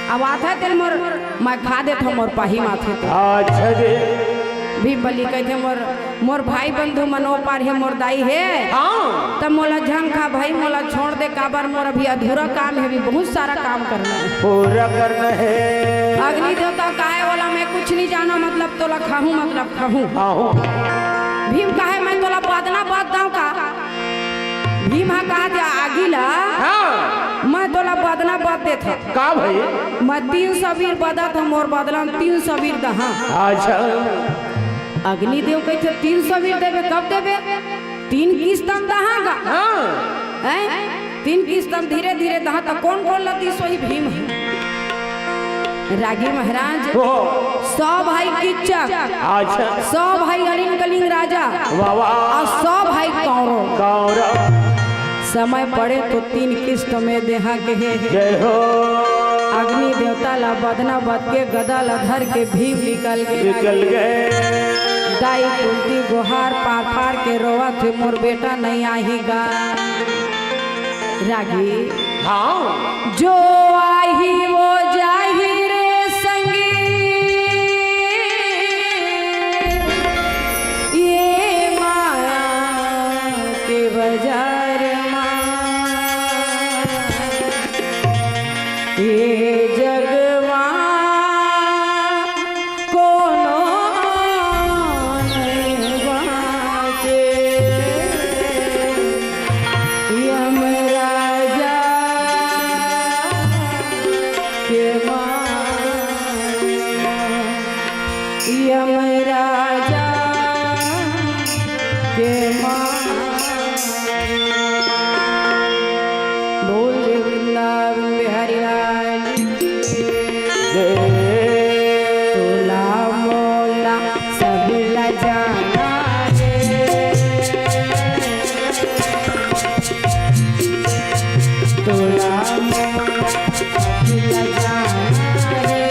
अब आथे तेल मोर, मैं खा देथव मोर पाही माथे। अच्छा जी। भीम बली कहिथे, "मोर, मोर भाई बंधु मन ओ पार हे, मोर दाई हे। हाँ। त मोला झन खा भाई, मोला छोड़ दे, काबर मोर अभी अधूरा काम हे, अभी बहुत सारा काम करना हे।" पूरा करना हे। अग्नि देवता कहे, "वाला मैं कुछ नहीं जाना, मतलब तोला खाहूँ, मतलब खाहूँ।" खाहूँ। भीम कहे, "मैं तोला बदना बद दंव का?" भीम ह कहा जा आगी ला, हाँ। "मैं तोला बदना बद देथव।" का भाई? "मैं तीन सौ बीर बदत हव, मोर बदला म तीन सौ बीर दहा।" अच्छा। अग्निदेव कहिथे, "तीन सौ बीर देबे, कब देबे?" "तीन किस्त म दहा गा।" हाँ। हैं? "तीन किस्त म धीरे धीरे दहा।" त कोन कोन ला दिस वही भीम ह। रागी महाराज, ओहो। सौ भाई किच्चक, अच्छा। सौ भाई अलिंग कलिंग राजा, वाह, वाह। अउ सौ भाई कौरव। कौरव। समय पड़े तो तीन किस्त में देहा के हे। जय हो। अग्नि देवता ला बदना बद के गदा ला धर के भीम निकल गे। निकल गे। दाई कुंती गोहार पार पार के रोवत हे, "मोर बेटा नहीं आही गा।" रागी। हाँ। "जो आही वो जाही रे।" ये जगवा कोनो नइ बाँचे, यमराजा के माया। यमराजा के माँ। बोल वृंदावन बिहारी लाल की जय। तोला मोला सब ला जाना है। तोला मोला सब ला जाना है।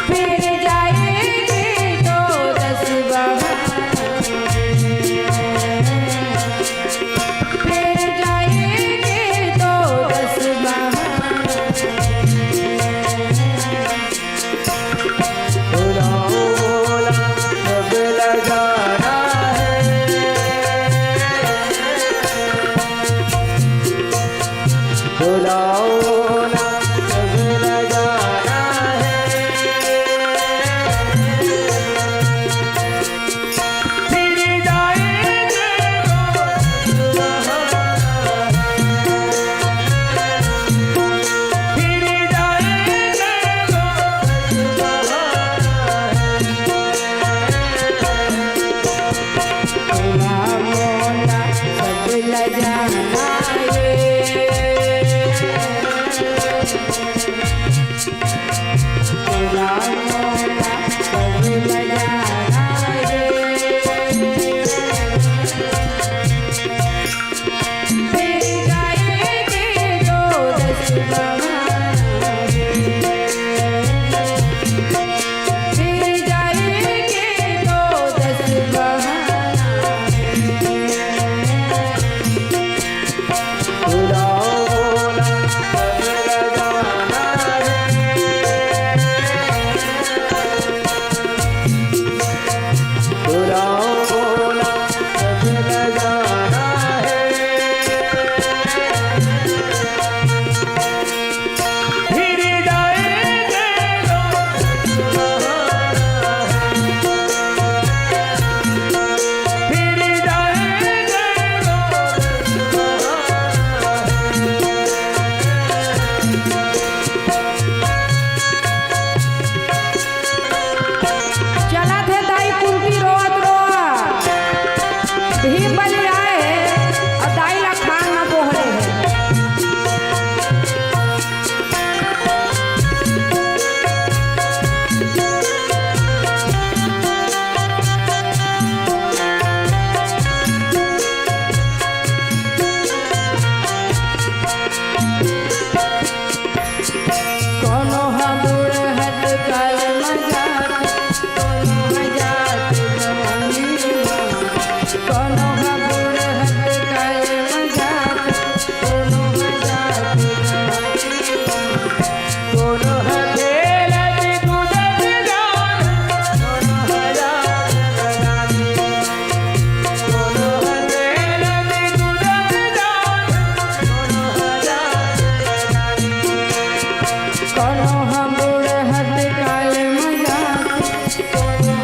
फिर जाएंगे तो दस बहाने। फिर जाएंगे तो दस बहाने। बुलाओ ना, सब ला जाना है। बुलाओ ना, सब ला जाना है। फिर जाएंगे तो दस बहाने। फिर जाएंगे तो दस बहाने। तोला मोला सब ला जाना ये। तोला मोला सब ला जाना ये। फिर जाएंगे तो दस बहाने। फिर जाएंगे तो दस बहाने। बुलाओ ना, सब ला जाना है। बुलाओ ना, सब ला जाना है। फिर जाएंगे तो दस बहाने। फिर जाएंगे तो दस बहाने। चलत हे दाई कुंती रोवत रोवत। भीम बलि आए हे अउ दाई ला खान म बोहरे हे। कोनो ह बूढ़त काल म जात, कोनो ह जात जवानी म। कोनो ह बूढ़त काल म जात, कोनो ह जात जवानी म। कोनो ह खेलत कूदत जात, कोनो ह जात जवानी म। कोनो ह बूढ़त काल म जात, कोनो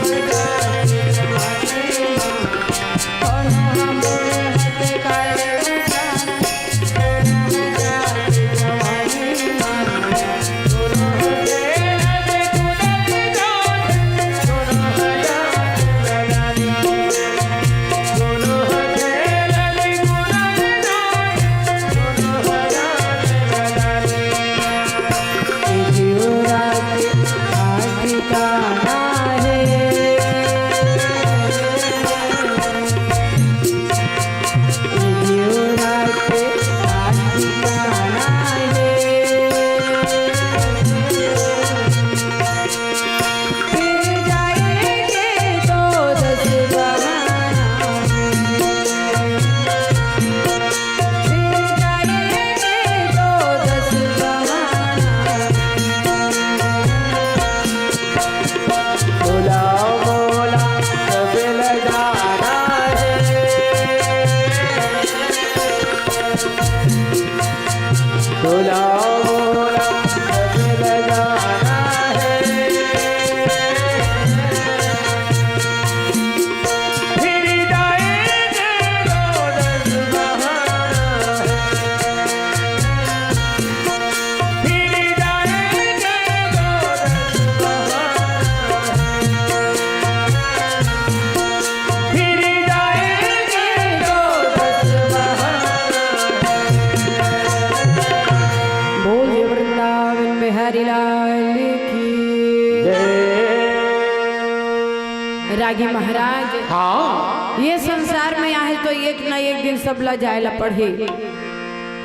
जी महाराज, हाँ। ये संसार में आहे तो एक न एक दिन सबला जाए ला पड़ही।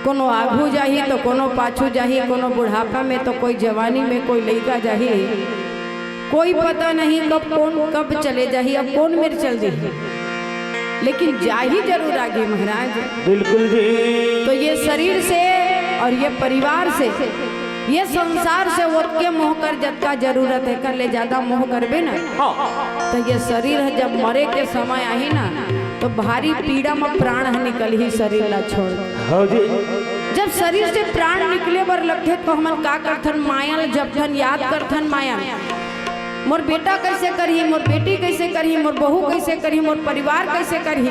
कोनो आगू जाही तो कोनो पाछू जाही, कोनो बुढ़ापा में तो कोई जवानी में, कोई लइका जाही, कोई पता नहीं कब कौन कब चले जाही, अब कौन मेर चल देही, लेकिन जाही जरूर आगे महाराज। बिल्कुल जी। तो ये शरीर से और ये परिवार से, ये संसार से ओतके मोह कर जतका जरूरत हे, कर ले ज्यादा मोह करबे ना, हाँ। तो ये शरीर ह जब मरे के समय आही ना, तो भारी पीड़ा म प्राण ह निकलही शरीर ला छोड़। हाँ जी। जब शरीर से प्राण निकले बर लगथे तो हमन का करथन? माया ल जपथन, याद करथन माया। मोर बेटा कैसे करही, मोर बेटी कैसे करही, मोर बहू कैसे करही, मोर परिवार कैसे करही?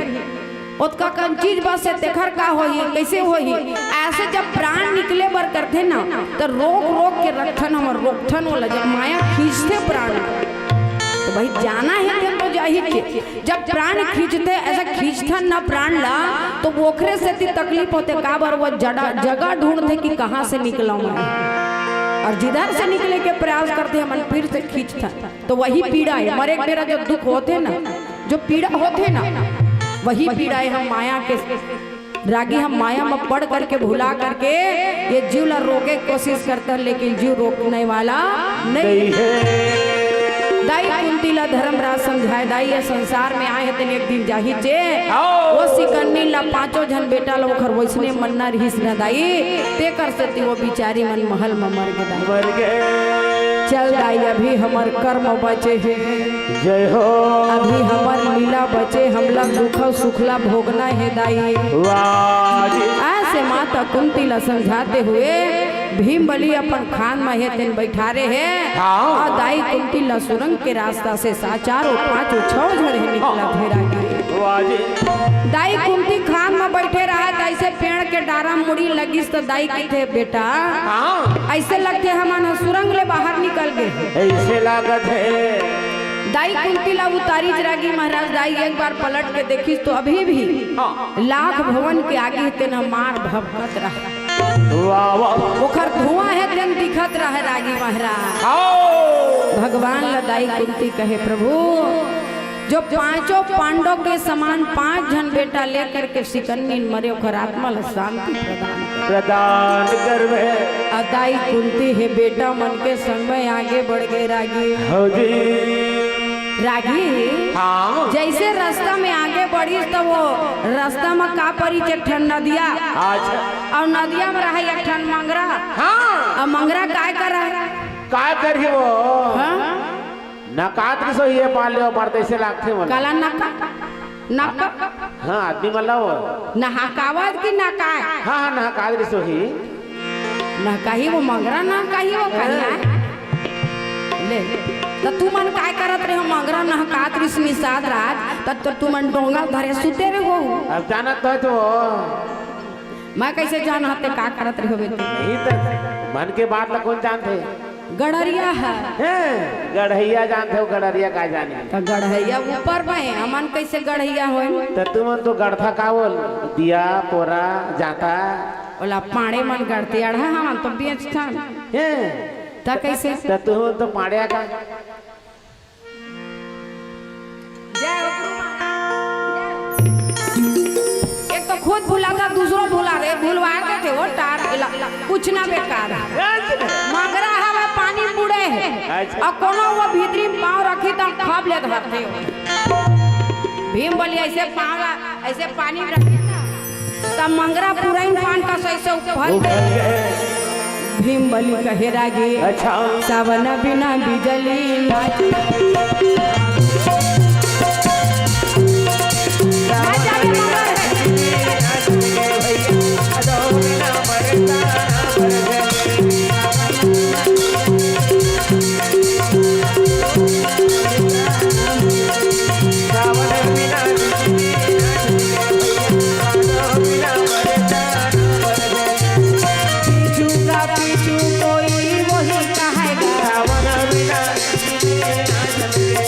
ओतका कन चीज बस हे, तेखर का होही, कैसे होही? ऐसे जब प्राण निकले बर करथे ना, त रोक रोक के रखथन, हमर रोकथन ओला, जब माया खींचथे प्राण, तो भाई जाना हे तेन तो जाही के। जब प्राण खींचथे, ऐसा खींचथन ना प्राण ला, तो ओखरे सेती तकलीफ होथे, काबर वो जड़ा, जगह ढूंढथे कि कहाँ से निकलूं मैं, और जिधर से निकले के प्रयास करथे, हमन फिर से खींचथन। तो वही पीड़ा हे, मरे के बेरा जो दुख होथे ना, जो पीड़ा होथे ना, वही पीड़ा हे हम माया के रागी, हम माया में पड़ करके, भुला करके ये जीव ला रोके के कोशिश करथन, लेकिन जीव रोकने वाला नहीं। नहीं है। दाई कुंती ला धर्मराज समझाए, दाई ये संसार में आए हे तेन एक दिन जाही चे। आओ। वो सिकन्नी ला पांचों झन बेटा ला ओखर वैसने मन ना रिहिस ना दाई, तेकर सेती वो बिचारी मन महल में मर गे दाई। मर गे। चल दाई, अभी हमर कर्म बचे हे। जय हो। अभी हमर लीला बचे, हमला दुख सुखला भोगना हे दाई। वाह जी। ऐसे माता कुंती ला समझाते हुए भीम बली अपन खान में हे तेन बैठारे हे। हाँ। और दाई कुंती ला सुरंग के रास्ता से सा-, चारों पांचों छह झन हे निकलत हे रागी। वाह जी। दाई कुंती खान में बैठे रहा, ऐसे पेड़ के डारा मुड़ी लगिस तो दाई कथे, "बेटा, हाँ। ऐसे लगथे हमन ह सुरंग ले बाहर निकल गे।" ऐसे लागत हे। दाई कुंती ला उतारिस रागी महाराज, दाई एक बार पलट के देखिस तो अभी भी हाँ। लाख भवन के आगी तेन ह मार भभकत रहा। वाह, वाह। ओखर धुआं हे तेन दिखत रहे रागी महाराज। आओ। भगवान ला दाई कुंती कहे, "प्रभु, जो पांचों पांडव के समान पांच झन बेटा लेकर के सिकन्नी मरे, ओखर आत्मा ला शांति प्रदान कर।" प्रदान करबे। अ दाई कुंती हे बेटा मन के संग में आगे बढ़ गे रागी। हो जी। रागी, हाँ। जैसे रास्ता में आगे बढ़िस त वो रास्ता में का परिस, एक ठन नदिया। अच्छा। अउ नदिया में रहा एक ठन मंगरा। हाँ। अउ मंगरा काय करय? काय करही वो? हाँ? नकात के सो ये पाले हो, मरते से लागथे मन। काला नका? नका? हाँ, आदमी मन ला वो। नहकावत कि नकाय? हाँ, हाँ, नहकात के सो ही। नहकाही वो मंगरा, नहकाही वो कन्या। ले, त तुमन काय करत रहे हो? मंगरा नहकात रिहिस निषाद राज, त, त तुमन डोंगा धरे सुते रहे हो। अब जानत तो, तो। मैं कैसे जानहूं ते का करत रहे हो बेटी? नहीं तो, मन के बात ला कौन जानथे? गड़रिया हे। हैं, गड़हैया जानथे हो, गड़रिया का जानी? त गड़हैया ऊपर में, हमन कैसे गड़हैया होय? त तुमन तो गड़था का बोल, दिया, पोरा, जाता। ओला पाड़े मन गड़थे, अड़हा हमन तो बेचथन। हैं? त कैसे? त तुमन तो पाड़े का। जय हो गुरु महाराज। एक तो खुद भुलाता, दूसरो भुला दे, भुलवा देथे वो टार, इला, कुछ ना बेकार। मंगरा हवा पानी बुड़े हे। अच्छा। अउ कोनो वो भीतरी में पाँव रखी त खब ले धरथे। भीम बली ऐसे पाँव ला, ऐसे पानी में रखी त मंगरा पुरइन पान कस ऐसे उफल गे। भीम बली कहे रागी, अच्छा। सावन बिना बिजली ना चमके। ना चमके मंगरा। सावन बिना बिजली ना चमके भैया, सावन बिना मरे जान मर गए। पीछू का पीछू कोई वही कहेगा। सावन बिना बिजली ना चमके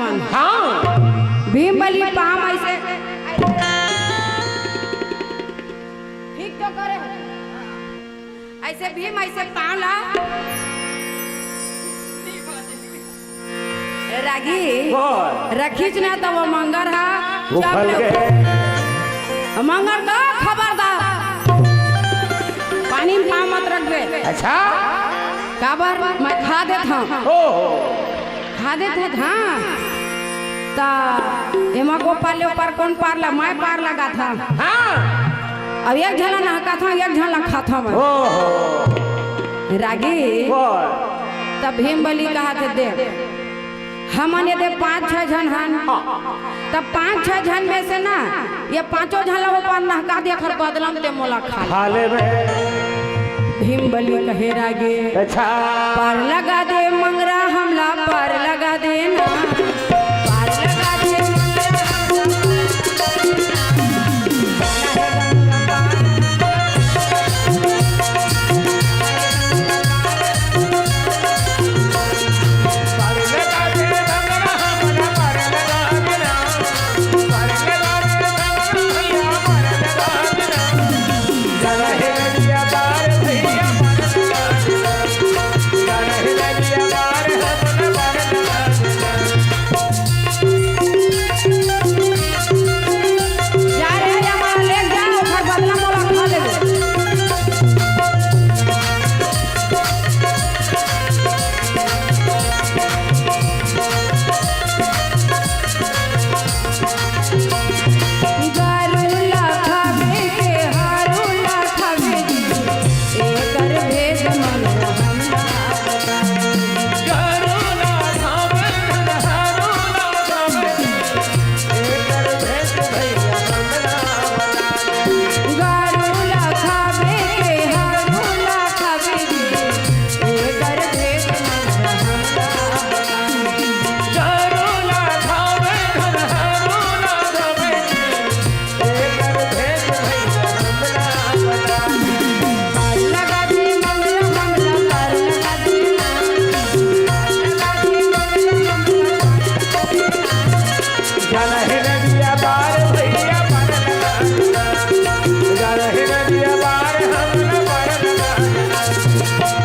हाँ। भीम बली पाँव ऐसे, ठीक तो करे। ऐसे भीम ऐसे पाँव ला रागी बोल। रखीच ना, त वो मंगर हा वो चप फल ले। गए। मंगर तो खबरदार, पानी में पाँव मत रखबे। अच्छा। काबर? मैं खा देत हँव। ओ। खा देत हँव, हाँ। त एमा को पार ले, ओ पार कोन पार ला? मैं पार लगात हँव। हाँ। अब एक झन ला नहकात हँव, एक झन ला खात हँव मैं। ओ। रागी। बोल। त भीम बली कहत हे, देख, हमन ये दे पाँच छह झन हन, हाँ। त पाँच छह झन में से ना, ये पाँचों झन ला ओ पार नहका दे, एखर बदला म ते मोला खा ले। खा लेबे। भीम बली कहे रागे, अच्छा। पार लगा दे मंगरा, हमला पार लगा दे ना। पार लगा दे मंगरा, हमला पार लगा दे ना। जा रे, जा, ले जा, ओखर बदला मोला खा लेबे। गरुला खाबे के हारुला खाबे जी, एकर भेद मन हमला। गरुला खाबे, हारुला खाबे जी, एकर भेद भैया हमला। गरुला खाबे के हारुला खाबे जी, एकर भेद मन हमला। गरुला खाबे, हारुला खाबे जी, एकर भेद भैया हमला बता। पार लगा दे मंगरा, हमला पार लगा दे ना। पार लगा दे मंगरा, हमला पार लगा दे ना। जाना है नदिया पार भैया पार लगा दे ना। जाना है नदिया पार हमला पार लगा दे ना।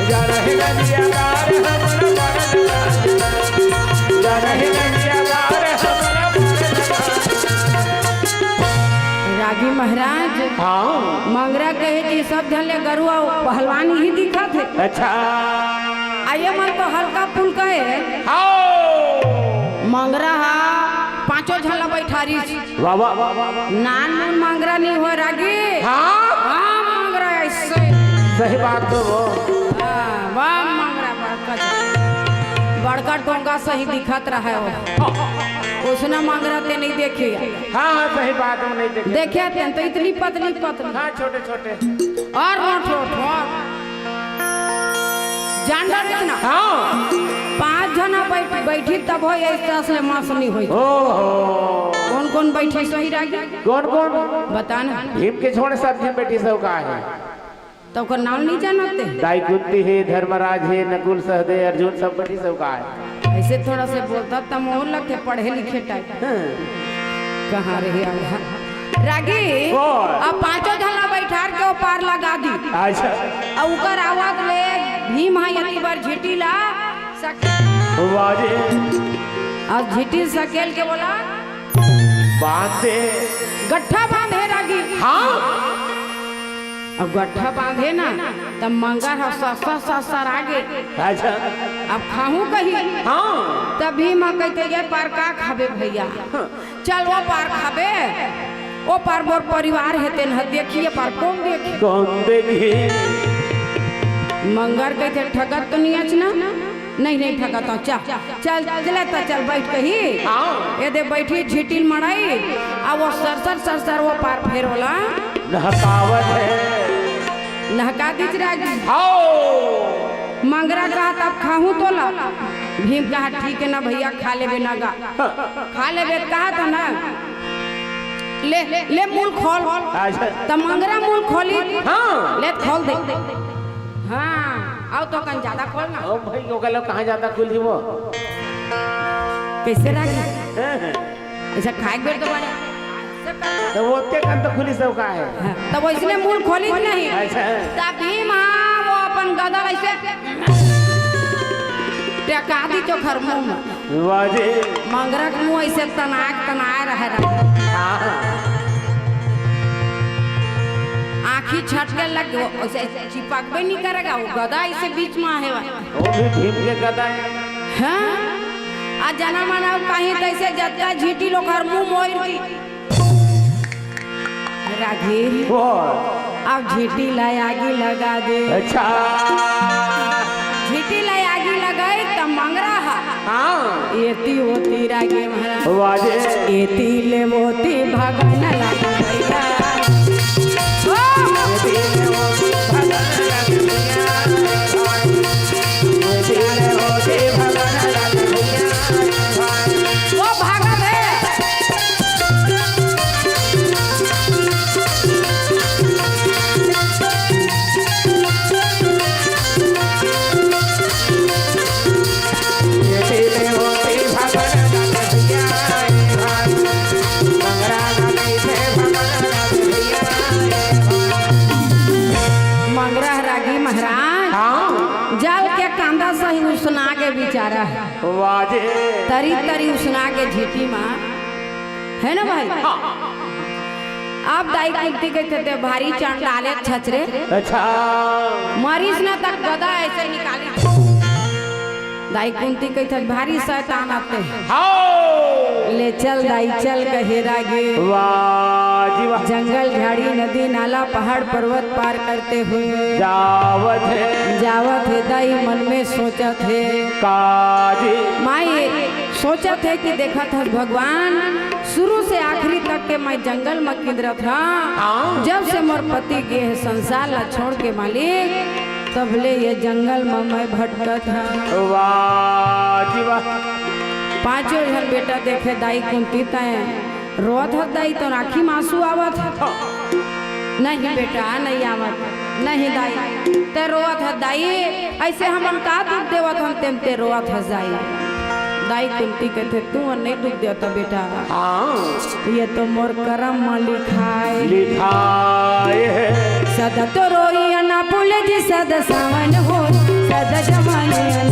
जाना है नदिया पार हमला पार लगा दे ना। जाना है नदिया पार हमला पार लगा दे ना। रागी महाराज, हाँ। मंगरा कहे जी, सब झन ले गरु अउ पहलवान ही दिखत हे। अच्छा। आ ये मन तो हल्का फुल्का हे। हाँ। मंगरा हा पाँचों झन ला बैठारिस। वाह, वाह, वाह, वाह, वाह। नान मुन मंगरा नहीं होय रागी। हाँ। हाँ, मंगरा ऐसे। सही बात तो वो। हाँ, वाह, मंगरा बड़का, बड़का टोंगा सही दिखत रहा है वो। उसने मंगरा ते नहीं देखी। हाँ, हाँ, सही बात, हम नहीं देखे। देखे तेन तो इतनी पतली पतली। हाँ, छोटे छोटे। और रोट रोट हो। जान डर ना। हाँ। पाँच जना बैठ, बैठी तब हो ये सास ले मास नहीं होई। ओहो। कौन कौन बैठी सही रागी? कौन कौन? बता ना। भीम के छोड़ सब झन बैठी सब का है। त ओकर नाम नहीं जानत ते? दाई कुंती हे, धर्मराज हे, नकुल सहदेव, अर्जुन सब बैठी सब का है। ऐसे थोड़ा से बोलता त मोहन लगते पढ़े लिखे टाइप। हाँ। कहाँ रहे आया? रागी, बोल। अब पाँचों झन ला बैठार के ओ पार लगा दी। अच्छा। अब उकर आवाज ले भीम हा यति बार झिटी ला सक- वाह जी। अब झिटी सकेल के बोला बांधे। गट्ठा बांधे रागी। हाँ। अब गट्ठा बांधे ना, तब मंगर ह ससर ससर आगे। अच्छा। अब खाहूं कही। हाँ। तभी माँ कहते, "ये पार का खाबे भैया? हाँ। चल वो पार खाबे, वो पार मोर परिवार हे, तेन ह देखिए पार कौन देखी?" कौन देखी? मंगर कहते, "ठगत तो नहीं अच ना?" "नहीं, नहीं ठगत हूँ, चल।" चल, चले त चल बैठ कही। हाँ। ये दे बैठी झिटिल मड़ाई, आ वो सरसर सरसर वो पार फेर ओला नहकावत हे। नहका दीच रागी। हाँ। मंगरा कहा, "तब खाहूं तोला?" भीम कहा, "ठीक है ना भैया, खा लेबे ना गा।" हाँ। खा लेबे त कहा था ना, "ले, ले मुल खोल।" अच्छा। त मंगरा मुल खोली। हाँ। ले त खोल दे। हाँ, आओ तो कन ज्यादा खोल ना। ओ भाई, ओकर ले कहाँ ज्यादा खुल जीवो? कइसे रागी? ऐसा खाए के बेर तो बने। त ओतके कन तो खुली सब का हे? हाँ, तब वइसने मुड़ खोली नहीं। अच्छा। तब भीम, हाँ, वो अपन गदा अइसे टेका दी चोखर मुँह में। वाह जी। मंगरा के मुँह अइसे तनाए तनाए रहे रहे। हाँ। आँखी छटके लग, वो अइसे चिपकबे नहीं करेगा, वो गदा अइसे बीच में आहे। वो भी भीम के गदा हे। हाँ? आ जना मना कहीं तइसे जतका झीटी लोग हर मुँह मोर दी। रागी। वो। अब झीटी ला आगी लगा दे। अच्छा। झीटी ला आगी लगाई त मंगरा हा। हाँ। एती ओती रागी महाराज। वाजे। एती ले ओती भगन लागी भैया। ओ। एती ले ओती भगन लागी भैया। वो भागत हे। मंगरा रागी महाराज। हाँ। जल के कांदा सही उसना के बेचारा। वाजे। तरी तरी उसना के झीटी मा, हे ना भाई? हाँ। अब दाई कुंती कहिथे, "ते भारी चंडाले छछरे।" अच्छा। मरिस ना तक गदा अइसे निकाली। दाई कुंती कहिथे, "भारी शैतान आथे।" हाँ। ले चल दाई चल कहे रागी। वाह जी वाह। जंगल झाड़ी नदी नाला पहाड़ पर्वत पार करते हुए जावत हे। जावत हे दाई मन में सोचत हे। का जी? माई सोचत हे कि देखत हस भगवान, शुरू से आखिरी तक के मैं जंगल में किंदरत हा। हाँ। जब से मोर पति गे हे संसार ला छोड़ के मालिक, तब ले ये जंगल में मैं भटकत हा। वाह जी वाह। पांचों झन बेटा देखे दाई कुंती तय रोवत हस दाई, तोर आँखी म आंसू आवत हे? नहीं बेटा, नहीं आवत। नहीं दाई, ते रोवत हस दाई, अइसे हमन का दुख देवत हन, तेम ते रोवत हस दाई। दाई कुंती कहिथे, तू नहीं दुख देवत बेटा। हाँ। ये तो मोर करम म लिखाय। लिखाय हे। सदा तो रोई अना फूल जी, सदा सावन हो, सदा जवानी अना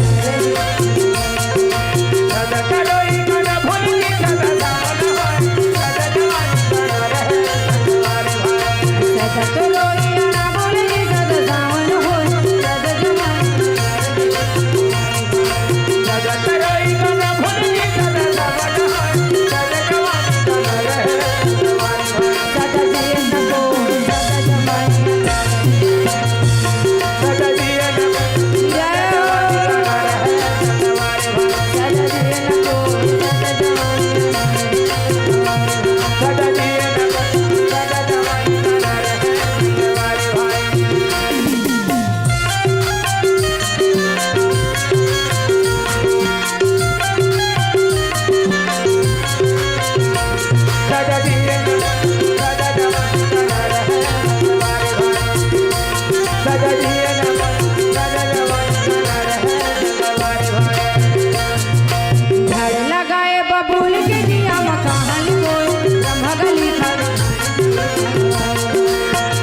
झाड़ लगाए बबूल के दिया म कहानी कोई, ब्रह्म गली खा।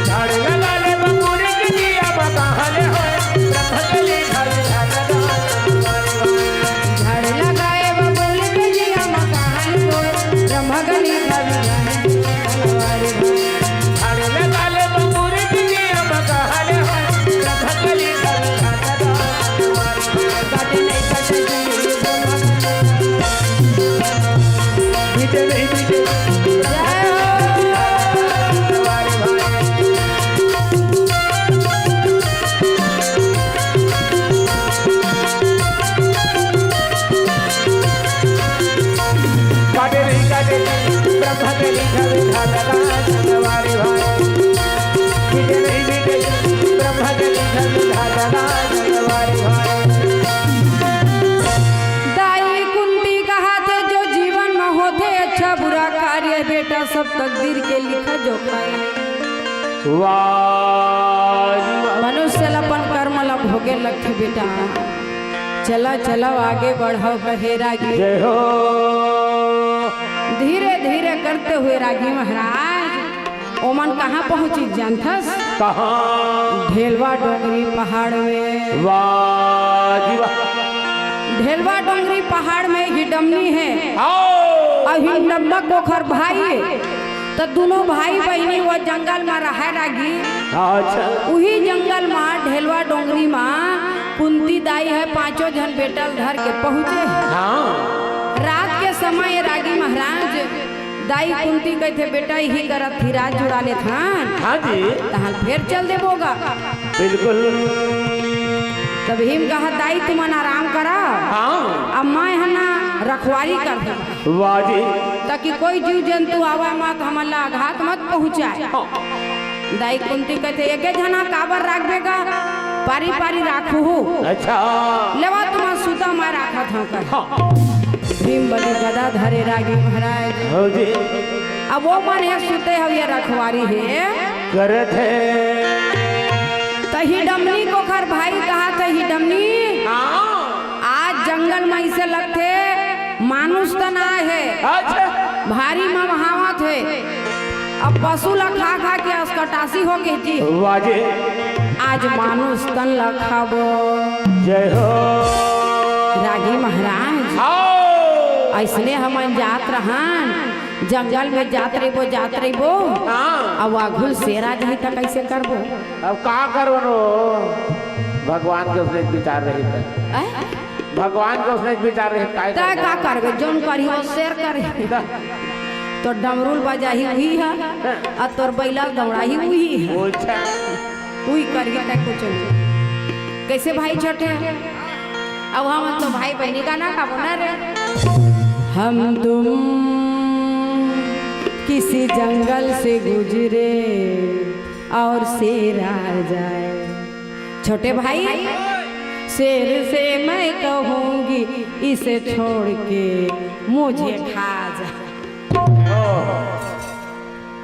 झाड़ लगा ले बबूल के दिया म कहानी होय, ब्रह्म गली खा। झाड़ लगाए बबूल के दिया म कहानी कोई, ब्रह्म गली खा। दाई कुंती कहत हे, जो जीवन में होथे अच्छा बुरा कार्य, बेटा सब तकदीर के लिखा जोखा हे। वाह जी वाह। मनुष्य ल अपन कर्म ल भोगे लगथे बेटा। चला चला आगे बढ़व कहे रागी। जय हो। धीरे धीरे करते हुए रागी महाराज ओमन कहाँ पहुँचिस जानथस? कहाँ? ढेलवा डोंगरी पहाड़ में। वाह जी वाह। ढेलवा डोंगरी पहाड़ में हिडमनी हे। आओ। अउ हिडमक ओखर भाई हे। त दुनों भाई बहिनी वो जंगल म रहय रागी। अच्छा। उही जंगल म ढेलवा डोंगरी म कुंती दाई ह पांचों झन बेटा ल धर के पहुँचे। हाँ। रात के समय रागी महाराज दाई कुंती कहिथे, "बेटा, इही करा थिराज जुड़ा लेथन।" हाँ जी। तहां फेर चल देबो गा। बिल्कुल। त भीम कहा, "दाई, तुमन आराम करा। हाँ। अब मैं ह ना रखवारी करहूं।" वाह जी। ताकि कोई जीव जंतु आवय मत, हमन ला आघात मत पहुंचाय। हाँ। दाई कुंती कहिथे, "एके झना काबर राखबे गा? पारी पारी राखहू।" अच्छा। लेवा तुमन सुता, मैं राखत हंव कहे। हाँ। भीम बलि गदा धरे रागी महाराज। हो जी। अब वो मन हे सुते हवय, रखवारी हे। करत हे। त हिडमनी ओखर भाई कहत हे, "हिडमनी, हाँ। आज जंगल म अइसे लगथे मानुष तन आय हे। अच्छा। भारी ममहावत हे। अब पशु ल खा खा के असकटासी हो गे जी। वाह जी। आज मानुष तन ल खाबो।" जय हो। रागी महाराज। आओ। अइसने हमन जात रहन, जंगल में जात रहिबो, जात रहिबो। हाँ। अब आघू ल शेर आ जाही त कइसे करबो? अब का करबो नो? भगवान के उसने विचार रही त। हैं? भगवान के उसने विचार रही, काय तै करबो? का करबे? जौन करही वो शेर करही। त तोर डमरू ल बजाही उही ह, हाँ। अउ तोर बइला ल दौड़ाही उही ह। अच्छा। उही करही तै कुछ नहीं। कइसे भाई छोटे? अब हमन तो भाई बहिनी गाना गाबो ना रे। हम तुम किसी जंगल से गुजरे और शेर आ जाए। छोटे भाई, शेर से मैं कहूंगी, इसे छोड़ के मुझे खा जाए।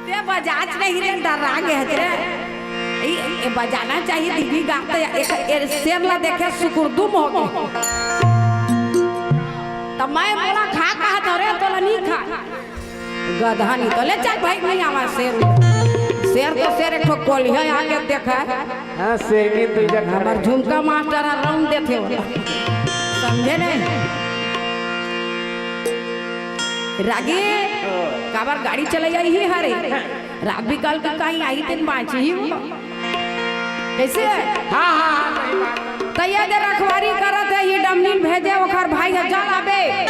ते बजाच नहीं रे, डरा गे हच रे। ई, ए बजाना चाहिए, दीदी गाते, एक, ए शेर ला देखे सुकुरदुम हो गे। त मैं मोला खा कहत हव रे, तोला नहीं खा। गधा नहीं तो ले चल भाई, नहीं आवा शेर। शेर तो शेर एक ठो कोलिया आके देखा। हाँ, शेरनी तो इधर खड़े। हमर झुमका मास्टर ह राउंड देथे ओला। समझे नहीं? रागी, हाँ। काबर गाड़ी चलइया ही हरे? रात बिकाल के कहीं आही तेन बाँचही वो। कइसे? हाँ, हाँ, हाँ, सही बात। त ये जे रखवारी करत हे, हिडमनी भेजे, ओखर भाई ह, "जा लाबे।"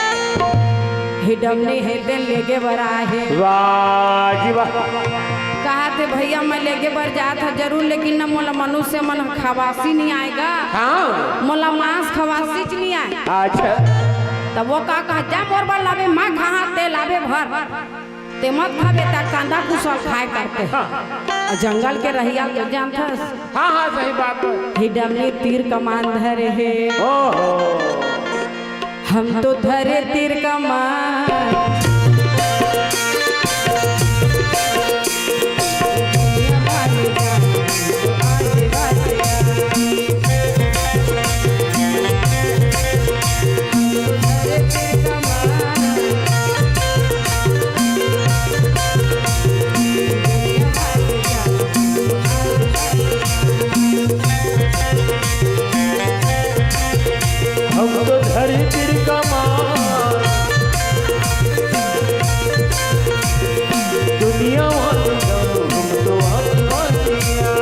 हिडमनी हे तेन लेगे बर आए हे। वाह जी वाह। कहत हे, "भइया, मैं लेगे बर जात हँव जरूर, लेकिन न मोला मनुष्य मन खवासी नहीं आय गा। हाँ। मोला मांस खवासीच नहीं आय।" अच्छा। त वो का कहा, "जा मोर बर लाबे, मैं खाहूँ, ते लाबे भर।" ते मत खाबे, त कांदा कुसल खाए करते। अउ जंगल के रहिया तो जानथस। हाँ, हाँ, सही बात हे। हिडमनी तीर कमान धरे हे। ओहो। हम तो धरे तीर कमान। हम तो धरती का माँ, दुनिया वाले जानो हम तो आसमानिया।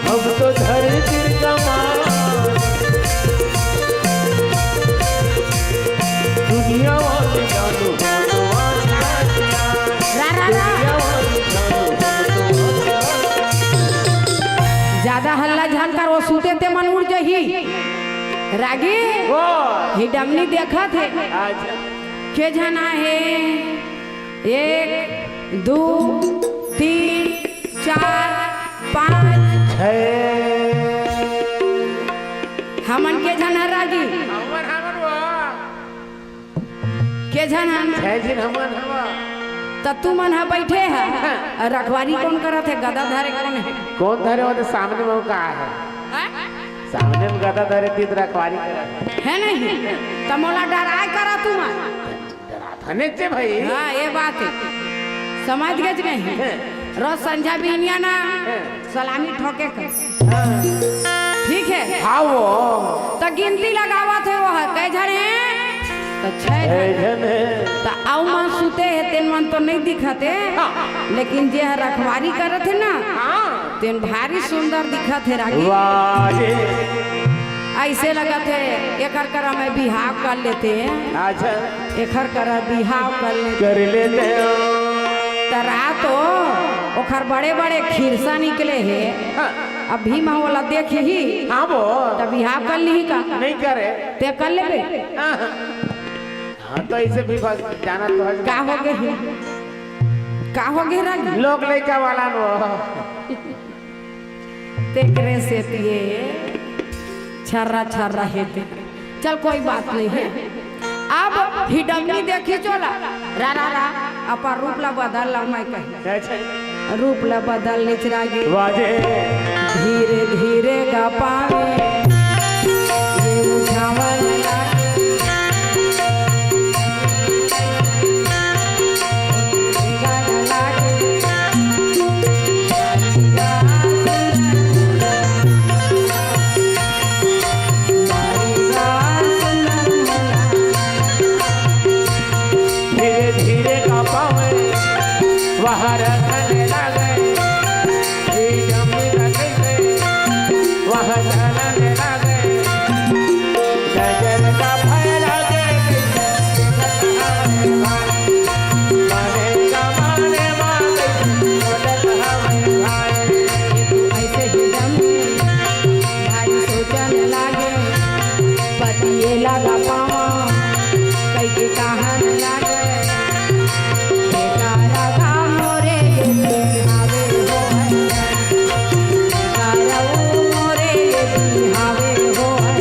हम तो धरती का माँ, दुनिया वाले जानो हम तो आसमानिया। रा, रा, रा। दुनिया वाले जानो हम तो आसमानिया। ज्यादा हल्ला झन कर, वो सुते ते मन उड़ जही। रागी, वो। हिडमनी देखत हे। अच्छा। के झन आहे? एक, दू, तीन, चार, पाँच। छह। हमन के झन हर रागी? हमन, हमन वो। के झन हन? छह झन हमन हवा। त तुमन ह बइठे ह। हाँ। अउ रखवारी कोन करत हे? गदा धरे कोन हे? कोन धरे? वो तो सामने में वो का हे? हाँ? सामने में गदा धरे तीत रखवारी करत। हे नहीं, त मोला डराय करा तू मत। डरात हने चे भाई। हाँ, ये बात हे। समझ गेच नहीं। हैं। रोज संझा बिहनिया ना, हैं। सलामी ठोके कर। हाँ। ठीक हे? हाँ वो। त गिनती लगावत हे वो ह, कै झन हे? त छै झन। छै झन हे। त अउ मन सुते हे, तेन मन तो नहीं दिखत हे, हाँ। लेकिन जे ह रखवारी करत हे ना, हाँ। तेन भारी सुंदर दिखत हे रागी। वाह रे। अइसे लगत हे, एकर करा मैं बिहाव कर लेते। अच्छा। एकर करा बिहाव कर लेते। कर लेते हो। त रात हो, ओकर बड़े-बड़े खिरसा निकले हे। हाँ। अब भीम ओला देखही, हाँ वो। त बिहाव कर लिही का? नहीं करे। ते कर लेबे? हाँ। हाँ, तो ऐसे भी बस जाना तो है। का हो गे? का हो गे रागी? लोग लइका वाला न वो। तेकरे सेती ये छर्रा छर्रा हे ते। चल, कोई बात नहीं हे। अब हिडमनी देखी चोला, रा, रा, रा, अपन रूप ला बदल ला, मैं कही। अच्छा। रूप ला बदल ले चिरागी। वाजे। धीरे धीरे गा पावे, ये उठावन लागे। धीरे धीरे गा पावे, वह रखने लागे। ये जमीन कैसे, वह चलन लागे। गजब का फैला दे, माने का माने माने, बोलत हवे भाई। ऐसे ही जमीन भारी सोचन लागे, पतिये लगा पावा, कई के कहन लागे। बेटा राधा मोरे ये बिहावे हो है, बेटा रऊ मोरे ये बिहावे हो है।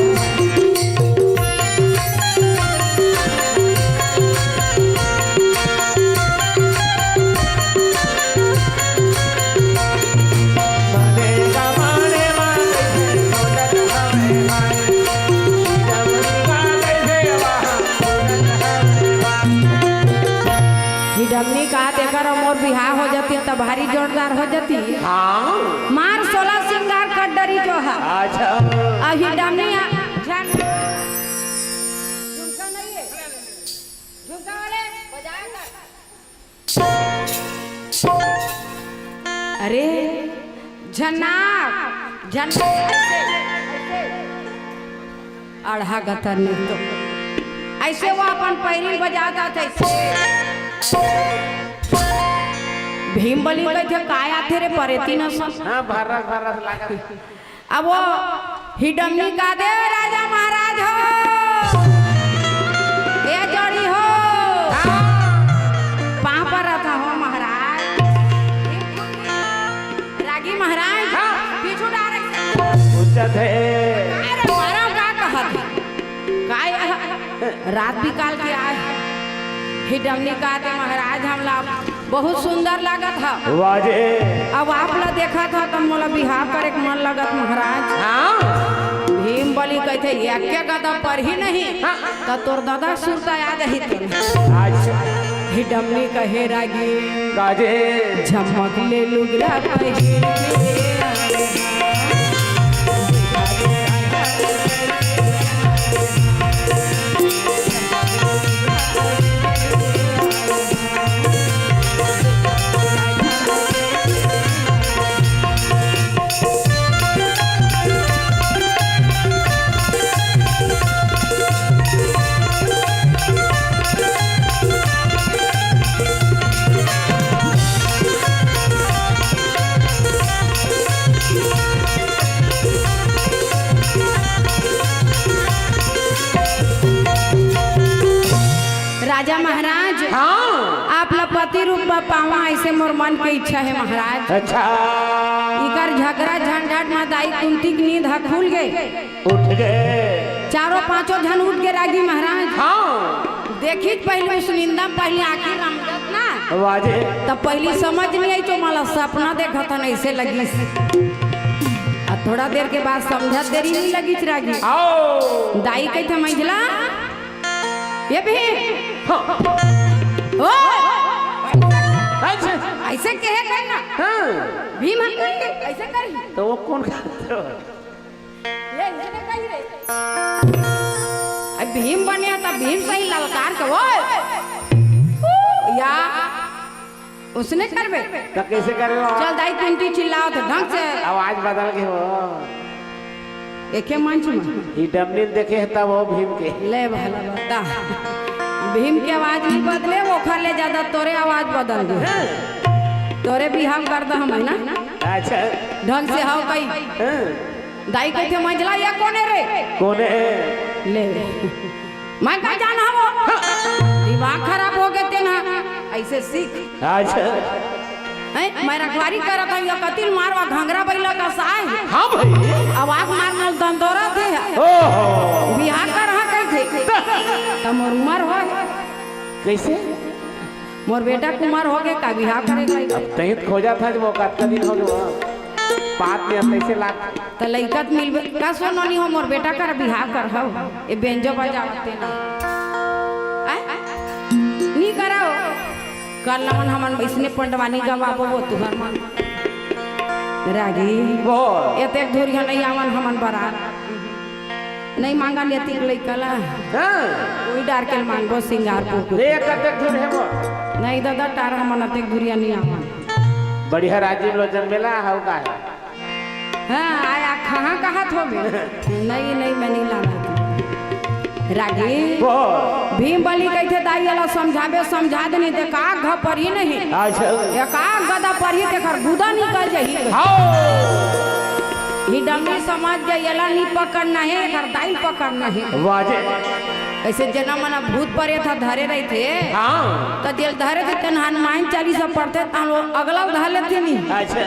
हिडमनी कहा तेकर मोर बिहाव हो जाती त भारी जोरदार हो जाती। हाँ। मार सोला सिंगार कर डरी जो है। अच्छा। अ हिडमनी आ, झन-, झुमका नहीं है। झुमका वाले बजाया कर। अरे, झनाक, झनाक, ऐसे, ऐसे। अड़हा गतर नहीं तो। ऐसे वो अपन पैरी बजाता था, ऐसे। भीम बली कहिथे, "काय आथे रे परेती न सन?" हाँ, भर्रस, भर्रस लागत। अब वो हिडमनी का दे राजा महाराज हो, ए जोड़ी हो, हाँ। पाँव पर रहता हो महाराज। रागी महाराज, हाँ। पीछू डारे। पूछत हे। अरे मारा का कहत हे? काय रात बिकाल के आए? हिडमनी का दे महाराज, हमला बहुत सुंदर लागत ह। वाजे। अब आप ला देखत ह त मोला बिहाव करे के मन लगत महाराज। हाँ। भीम बली कहिथे, "एके गदा परही नहीं, हाँ। त तोर ददा सुरता आ जाही तोर।" अच्छा। हिडमनी कहे रागी। काजे। झमक ले लुगरा पहिर के। राजा महाराज, हाँ। आप ला पति रूप म पावा, ऐसे मोर मन के इच्छा हे महाराज। अच्छा। इकर झगरा झंझट म दाई कुंती के नींद ह खुल गे। उठ गे। चारों पांचों झन उठ गे रागी महाराज। हाँ। देखिस पहली उस निंदा म पहली आँखी रमजत ना। वाजे। तब पहली समझ नहीं आई तो मला सपना देखत हन ऐसे लगिस। आ थोड़ा देर के बाद समझत देरी नहीं लगी चिरागी। दाई कहिथे, "मंझला, ये भीम।" ओ! अच्छा। ऐसे कहे कर ना। हाँ। भीम हम कहिथे, ऐसे करी। तो वो कौन खाते हो? ये इसने कही रे। अब भीम बने हैं, तब भीम सही ललकार के, "ओए!" या उसने करबे। तो कैसे करे हो? चल दाई कुंती चिल्लाओ तो ढंग से। आवाज बदल गए हो। एके मंच में। ई डमनील देखे है तब वो भीम के। ले भला बता। भीम के आवाज नहीं बदले, वो खा ले ज्यादा तोरे आवाज बदल गए। हाँ। तोरे बिहाव कर दो हम, है ना? अच्छा। ढंग से हाव कही। हाँ। दाई कहिथे, "मंझला, ये कोने रे?" कोने है? ले। मैं का जाना हो? हाँ। दिमाग खराब हो गए तेना। ऐसे सीख। अच्छा। हैं? मैं रखवारी करत हूँ, ये कतिल मारवा घंगरा बैला का साय। हाँ भाई। आवाज मार मोल दंदोरा थे। ओहो। बिहाव कर हाँ कहिथे। त मोर उमर हो। कैसे? मोर बेटा के उमर हो गए का बिहाव करे का? अब तहीं त खोजा था जो वो कतका दिन हो गए वो। बात में अब कैसे लाग त लइका त मिलबे, का सोनो नहीं हो, मोर बेटा कर बिहाव कर हो। ए बेंजो बजावते ना। आय? नी कराओ। कर लमन हमन इसने पंडवानी गवाबो वो तुहर मन। रागी। बोल। एतेक धुरिया नहीं आवन हमन बरात। नहीं मांगा लेतिक लइका ला। हाँ। कोई डार के मांगबो सिंगारपुर को। ले कतेक धुर है वो? नहीं दादा, टार हमन अतेक धुरिया नहीं आवन। बढ़िया राजीव लोचन मेला हव का है? हाँ, आया, कहाँ, कहाँ थो बे? नहीं, नहीं, मैं नहीं लाना थी। रागी, वो। भीम बली कहिथे, "दाई, एला समझाबे, समझा दे, नहीं ते का घ परही नहीं। अच्छा। ये का गदा परही, तेकर गुदा निकल जाही।" हाँ। ही डमनी समझ गए, एला नहीं पकड़ना है, एकर दाई पकड़ना है। वाजे। ऐसे जना मना भूत परेत ह धरे रहिथे। हाँ। त जेल धरे थे, तेन हनुमान चालीसा पढ़थे, तन वो अगला धर लेथे नहीं। अच्छा।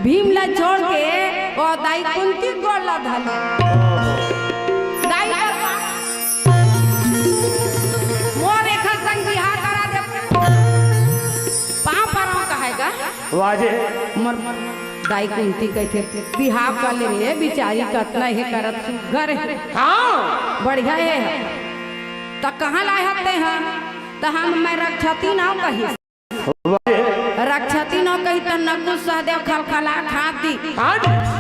भीम ला छोड़ के वो दाई कुंती गोड़ ला धर ले। दाई ला मोर एखर संग बिहाव करा दे। पाँव परव कहेगा। वाजे। मोर दाई कुंती कहिथे, "बिहाव कर ले रे, बिचारी कतना हे करत सुग्घर हे।" हाँ। बढ़िया हे। त कहाँ लाए हते हैं? त हम मैं रक्षती नाव कही। रक्षती न कही त नकुल सहदेव खलखला खाती। हाँ जी।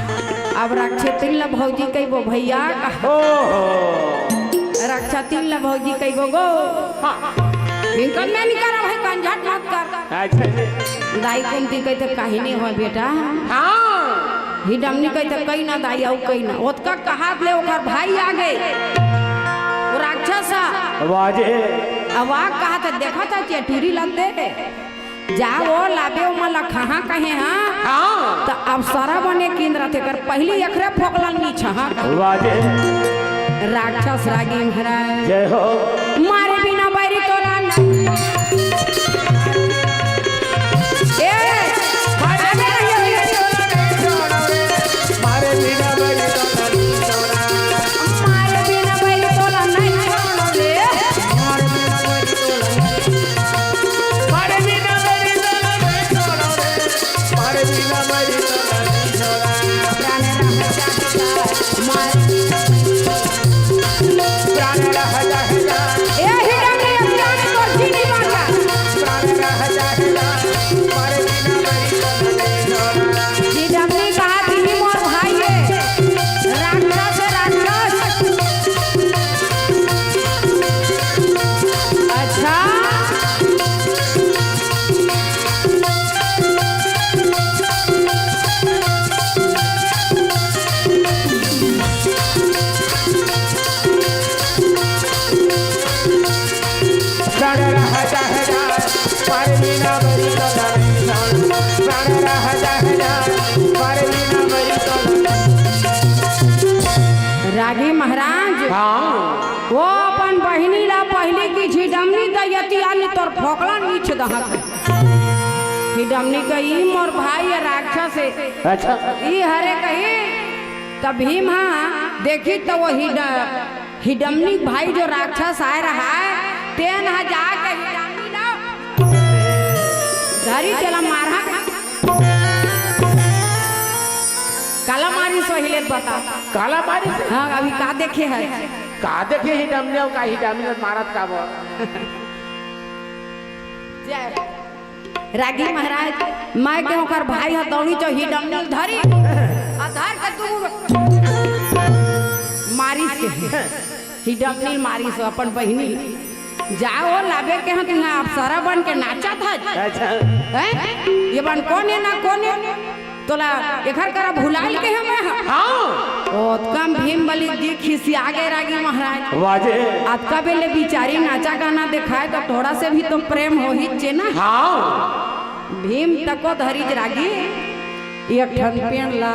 अब रक्षती ल भौजी कहिबो भैया कहा। ओहो। रक्षती ल भौजी कहिबो गो। हाँ। इनका मैं नहीं करा भाई, कंझट मत कर। अच्छा जी। दाई कुंती कहिथे, "कहीं नहीं हो बेटा।" हाँ। ही डमनी कहिथे, "कहीं ना दाई, अउ कहीं ना।" ओतका कहात ले ओकर भाई आ गए। वो राक्षस हा। वाजे। अब आ कहा था, देखा था चेटुरी लगते। जा वो लाबे ओ मला कहाँ कहे हाँ? हाँ। त अप्सरा बने किंद रथे कर पहली एकरे फोकलन नीच हाँ। वाजे। राक्षस रागी महाराज। जय हो। मारे बिना बैरी तोला न-, ए, मारे बिना बैरी तोला नहीं छोड़ो रे। मारे बिना बैरी तोला नहीं छोड़ा। मारे बिना बैरी तोला नहीं छोड़ो रे। मारे बिना बैरी तोला नहीं मारे बिना मरी तो नहीं छोड़ो रे, मारे बिना मरी तो नहीं छोड़ा। प्राण रह जाएगा, मारे प्राण रह जाएगा। ए हीरा के प्राण को जीनी मांगा। प्राण रह जाएगा, मारे बिना मरी तो नहीं छोड़ा। जीजा अपनी कहा थी मोर भाई है, राक्षस है, राक्षस। अच्छा। प्राण रह जाए जा, पर बिना मरी तो नहीं जान। प्राण रह जाए जा, पर बिना मरी तो नहीं। रागी महाराज, हाँ। वो अपन बहिनी ला पहली की झिडमनी दयतिया नी तोर फोकला नीच दहक। हिडमनी कही, "मोर भाई ये राक्षस है।" अच्छा। ई हरे कही, त भीम हा देखी त वो हिड-, हिडमनी भाई जो राक्षस आए रहा है, तेन हा जाके हिडमनी ला धरी चला मारहा। बता। काला मारिस? हाँ, अभी का देखे है? का देखे ही डमने का ही डमने मारत का वो? जय। रागी महाराज, मैं के ओकर भाई ह दौड़ी चो हिडमनी धरी, आ धर के तू मारिस के। हिडमनी मारिस अपन बहिनी। जाओ लाबे के ह, तुहा अप्सरा बन के नाचत है। अच्छा। हैं? ये बन कोन है ना कोन है? तोला एखर करा भुलाइल के ह मैं ह। हाँ। ओतका म भीम बली जी खिसिया गे रागी महाराज। वाजे। अतका बेले बिचारी नाचा गाना देखाए तो थोड़ा से भी तो प्रेम होही चे ना। हाँ। भीम तको धरिच रागी, एक ठन पेड़ ला,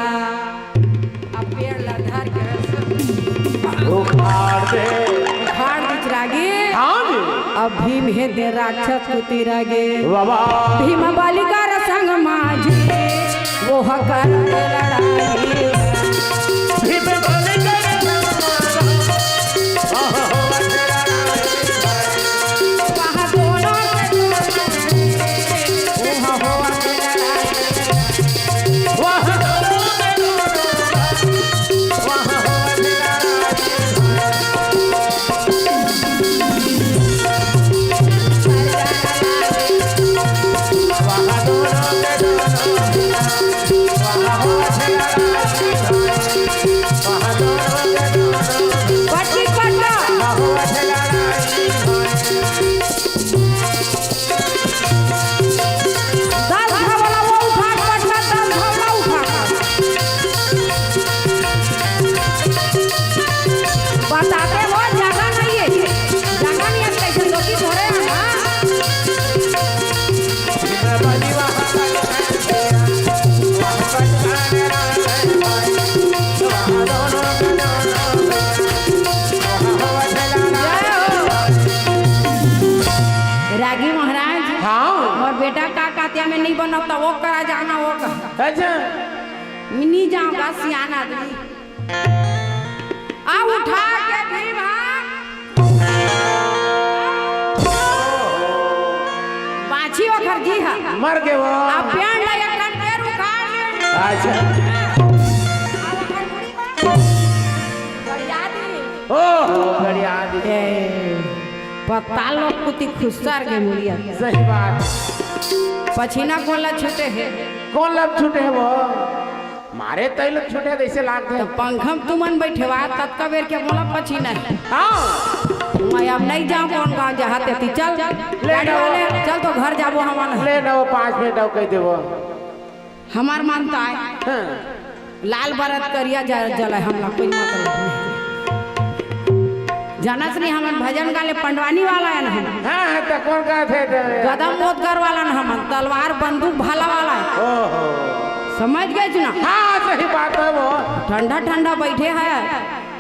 अब पेड़ ला धर के उखाड़ दे। उखाड़ दिच रागी। हाँ जी। अब भीम हे दे राक्षस कुती रागी। बाबा। भीम बालिका र संग माझी, वो हकर लड़ाई। भीम बालिका र संग माझी, वो हकर लड़ाई। दस घवला वो उठा के बैठा, दस घवला उठा के। बताते हो, जगह नहीं है, जगह नहीं है, कैसे लोग की धरे हैं ना। रागी महाराज, हाँ। मोर बेटा का कातिया में नहीं बनत, त वो करा जाना, वो का। अच्छा। मैं नहीं जाऊंगा, सियान आदमी। आ उठा के भी भाग। बाछी ओखर जी हा। मर गे वो। आ पेड़ ला एक ठन पेड़ उखाड़ ले। अच्छा। आ ओखर मुड़ी पर गड़िया दी। ओहो, गड़िया दी। ए, पताल लोग कुती खुसर के मुड़िया। सही बात। पछीना कोन ला छूटे हे? कोन ला छूटे हे वो? मारे तैल छूटे जैसे लागथे। तो पंखा में तुमन बैठे हुआ, ततका बेर के मोला पछीना हे। हाँ। मैं अब नहीं जाऊँ, कोन गाँव जहाँ ते ती चल। ले गाड़ी ना वो। वाले, चल तो घर जाबो हमन। ले ना वो पाँच मिनट अउ कह देबो। हमार मानता है। हाँ। लाल बरत करिया ज-, जले हमला कोई मतलब नहीं। जानस नहीं, हमन भजन गाले पंडवानी वाला है ना हम। हाँ, हाँ, तो कोन का थे तो? गदा मोदगर वाला ना हमन, तलवार बंदूक भाला वाला है। ओहो। समझ गए ना? हाँ, सही बात है वो। ठंडा ठंडा बैठे है,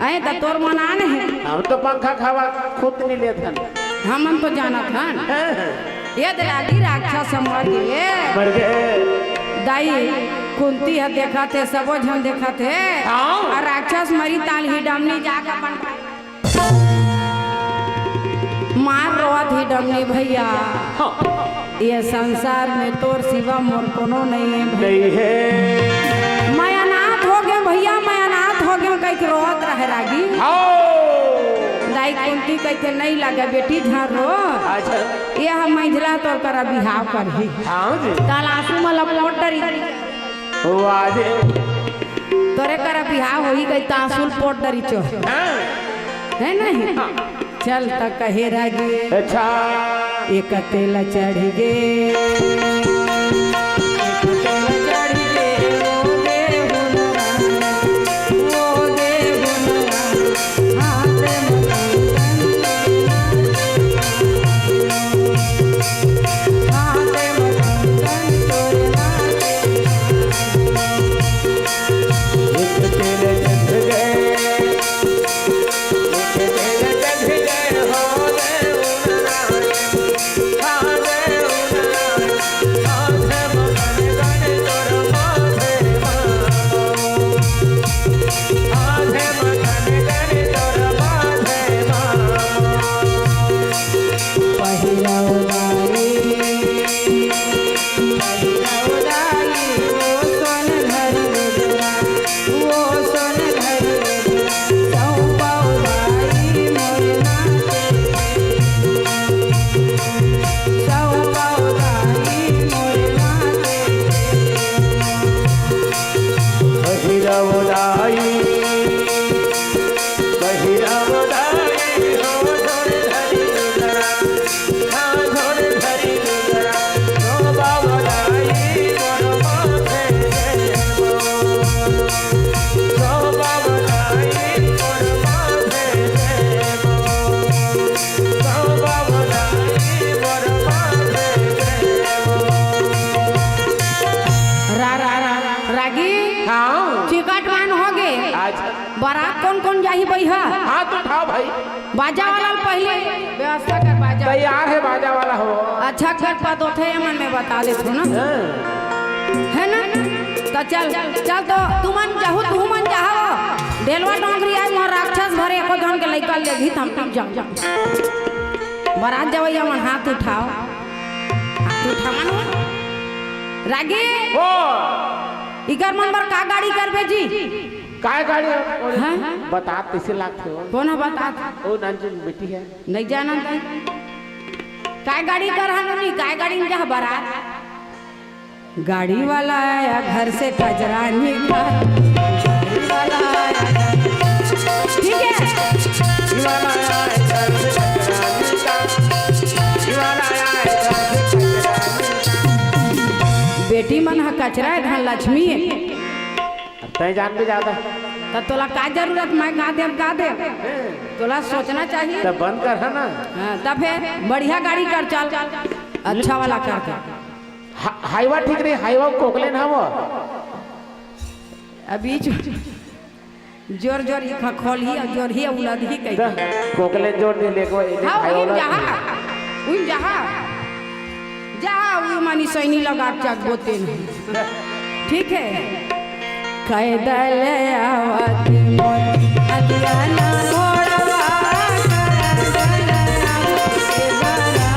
ऐ तो तोर मन आने है। हम तो पंखा खावा खुद नहीं लेथन। हमन तो जानत हन। हाँ, हाँ। ये दे रागी राक्षस मर गे। मर गे। दाई, कुंती ह देखत हे, सबो झन देखत हे। हाँ। अउ राक्षस मरी ताल हिडमनी जाके अपन मार रोवत हिडमनी भैया। हाँ। ये संसार में तोर सिवा मोर कोनो नहीं है भैया। नहीं है। मैं अनाथ हो गए भैया, मैं अनाथ हो गए, कह के रोवत रहे रागी। हाँ। दाई कुंती कहिथे, "नहीं लगे बेटी, झन रो।" अच्छा। ये हम मंझला तोर करा बिहाव करही। हाँ जी। काल आंसू में लपट डरी। वाह जी। तोरे करा बिहाव होही कही त आंसू ल पोट डरी चो। हाँ। है नहीं? हाँ। चल त कहे रागी। अच्छा। एक तेल चढ़ गे। एक तेल चढ़ गे, ओ देहुन राम, ओ देहुन राम। बाजा वाला ल पहिली व्यवस्था कर, बाजा। तैयार हे बाजा वाला हो। अच्छा कर पा दो थे, ये मन में बता देथों ना। हाँ। हे ना? त चल, चल तो तुमन जाहू, तुमन जाहू। डेलवा डोंगरी आज मोर राक्षस भरे एको झन के लइका ल लेगही त हम टिक जाहू। बरात जवइया मन हाथ उठाव। हाथ उठावन हो। रागी। ओ। इकर मन बर का गाड़ी करबे जी? काय गाड़ी? हाँ? बतात कइसे लागथे वो? कोन ह बतात? वो नानचुन बेटी हे। नइ जानन तैं। काय गाड़ी कर हन नोनी? काय गाड़ी में जाहू बरात? गाड़ी वाला आया घर से कचरा निकाल। गाड़ी वाला आया घर, ठीक हे? बेटी मन ह कचरा हे, धन लक्ष्मी हे। अब तैं जानबे जादा। त तोला का जरूरत, मैं का देब, का देब? तोला सोचना चाहिए। त बंद कर, हे ना? हाँ, त फेर बढ़िया गाड़ी कर, चल, अच्छा वाला कर दे। हा-, हाईवा ठीक नहीं, हाईवा कोकलेन हवो। अभी जो-, जोर जोर ही खखोल ही और जोर ही उलद ही कही। त कोकलेन जोर नहीं लेको, इन्हें हाँ, हाईवा उइन उलद जाहा, ही। उइन जाहा। जा, उ मानी सैनी लगा के चकबो तेन। ठीक हे? पैदल आवत मोर अदियाना घोड़वा करन आवत बारात के आवत।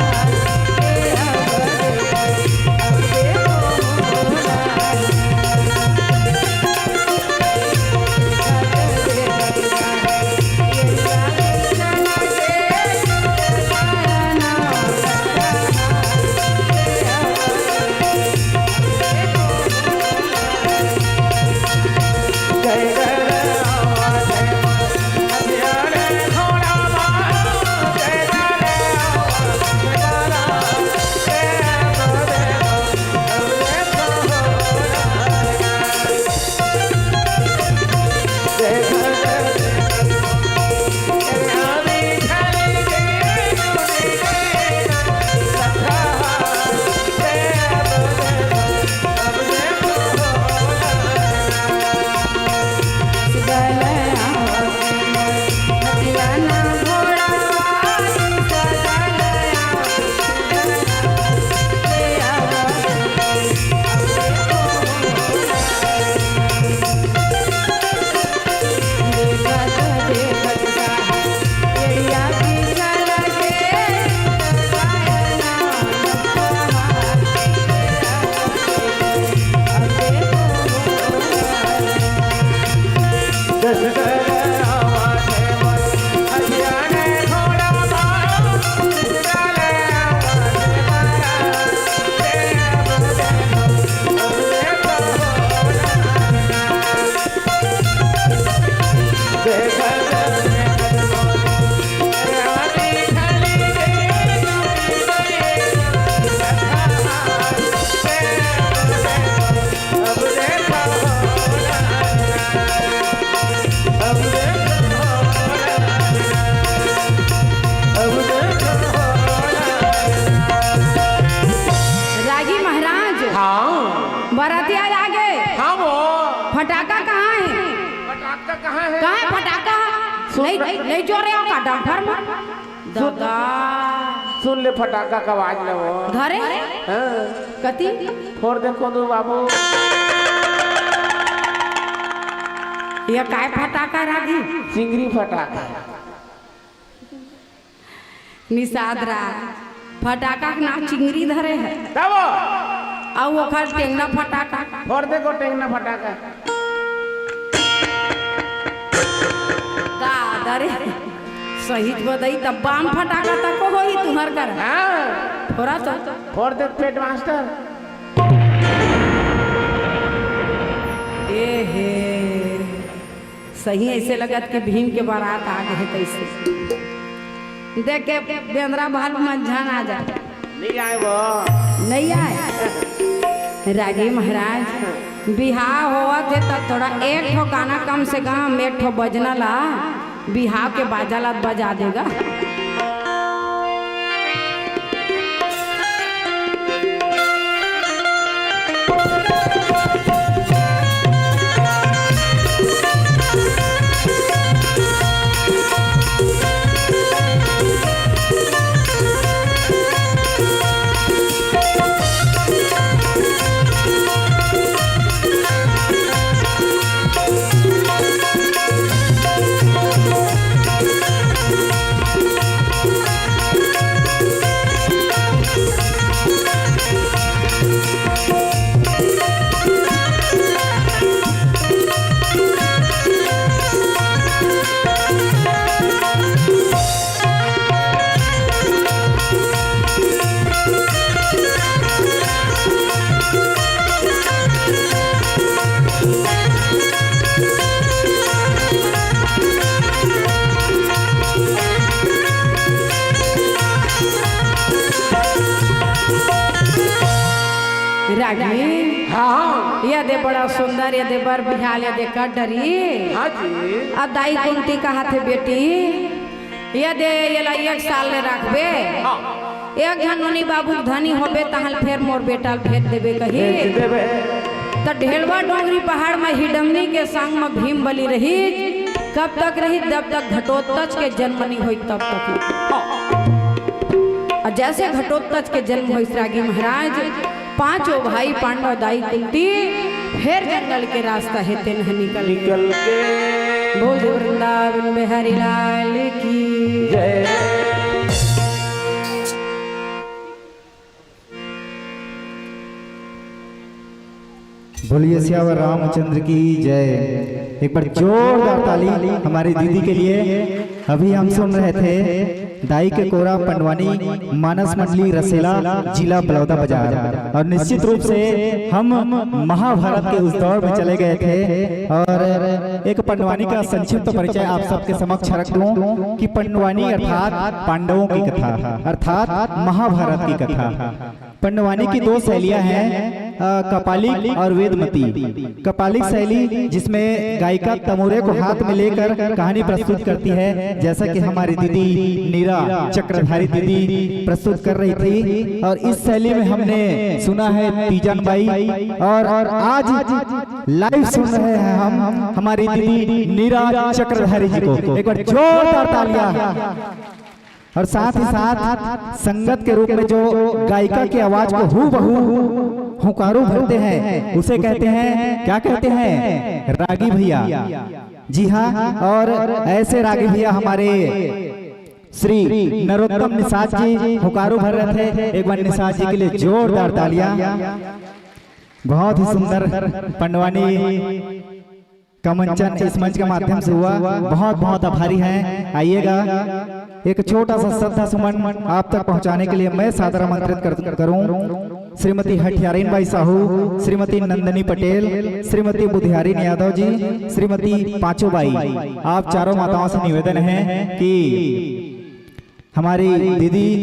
रागी महाराज, हाँ। बरातिया आ गे। हाँ वो। फटाका कहाँ हे? फटाका कहाँ हे? कहाँ हे फटाका? सुन नहीं, रहा। नहीं, नहीं जोरे हो का डंफर में? सुन, दादा। सुन ले फटाका का आवाज ले वो। धरे? हाँ। कती? फोर दे कोंदू बाबू। ये काय फटाका रागी? चिंगरी फटाका। निषाद राय, फटाका के नाम चिंगरी धरे हे। तब? अउ ओखर टेंगना फटाका। फोर दे को टेंगना फटाका। दादा रे, सही बतई तब बम फटाका तको होही तुहर कर। हाँ। थोड़ा तो। फोर दे पेट मास्टर। ए हे। सही ऐसे लगत कि भीम के बारात आ गे हे तैसे। देख के बेंदरा भालू मन झन आ जा। नहीं आए वो। नहीं आए। रागी महाराज, बिहाव होवत हे त थोड़ा एक ठो गाना कम से कम एक ठो बजना ला, बिहाव के बाजा ला बजा देगा। रागी। हाँ। ये दे बड़ा सुंदर, ये दे बर बिहाल, ये दे कर डरी। हाँ जी। अब दाई कुंती कहा थे, "बेटी, ये दे, ये ला एक साल ले रखबे। हाँ। एक झन नोनी बाबू के धनी होबे, तहन फेर मोर बेटा ल भेज देबे," कही। भेज देबे। त ढेलवा डोंगरी पहाड़ म हिडमनी के संग म भीम बलि रही। कब तक रही? जब तक घटोत्कच के जन्म नहीं होई, तब तक। हाँ। और जैसे घटोत्कच के जन्म होई, रागी महाराज, पांचों भाई पांडव, दाई कुंती, फेर जंगल के रास्ता हे तेन ह निकल गे। निकल गे। बोल वृंदावन बिहारी लाल की जय। बोलिए सियावर रामचंद्र की जय। एक बार जोरदार ताली हमारी दीदी के लिए। अभी हम सुन रहे थे दाई के कोरा पंडवानी, मानस मंडली रसेला, जिला बलौदा बाजार। और निश्चित रूप से हम महाभारत के उस दौर में चले गए थे और एक पंडवानी का संक्षिप्त परिचय आप सबके समक्ष रख दूं कि पंडवानी अर्थात पांडवों की कथा, अर्थात महाभारत की कथा। पंडवानी की दो शैलियां हैं, अ, कपालिक और वेदमती। कपालिक शैली, जिसमें गायिका तमोरे को हाथ में लेकर कहानी प्रस्तुत करती है, जैसा कि हमारी दीदी नीरा चक्रधारी दीदी प्रस्तुत कर रही थी। और इस शैली में हमने सुना है तीजन बाई, और, और आज लाइव सुन रहे हैं हम हमारी दीदी नीरा चक्रधारी जी को। एक बार जोरदार तालियां। और साथ ही साथ संगत के रूप में जो गायिका की आवाज को हूबहू हुंकारू भरते हैं, उसे कहते हैं, क्या कहते हैं? रागी भैया। जी हाँ, और ऐसे रागी भैया हमारे श्री नरोत्तम निषाद जी हुंकारू भर रहे थे। एक बार निषाद जी के लिए जोरदार तालियां। बहुत ही सुंदर पंडवानी का मंचन इस मंच के माध्यम से हुआ। बहुत बहुत आभारी हैं। आइएगा, एक छोटा सा श्रद्धा सुमन आप तक पहुंचाने के लिए मैं सादर आमंत्रित कर, करूं श्रीमती हठियारिन बाई साहू, श्रीमती नंदिनी पटेल, श्रीमती बुधियारिन यादव जी, श्रीमती पांचो बाई। आप चारों माताओं से निवेदन है कि हमारी दीदी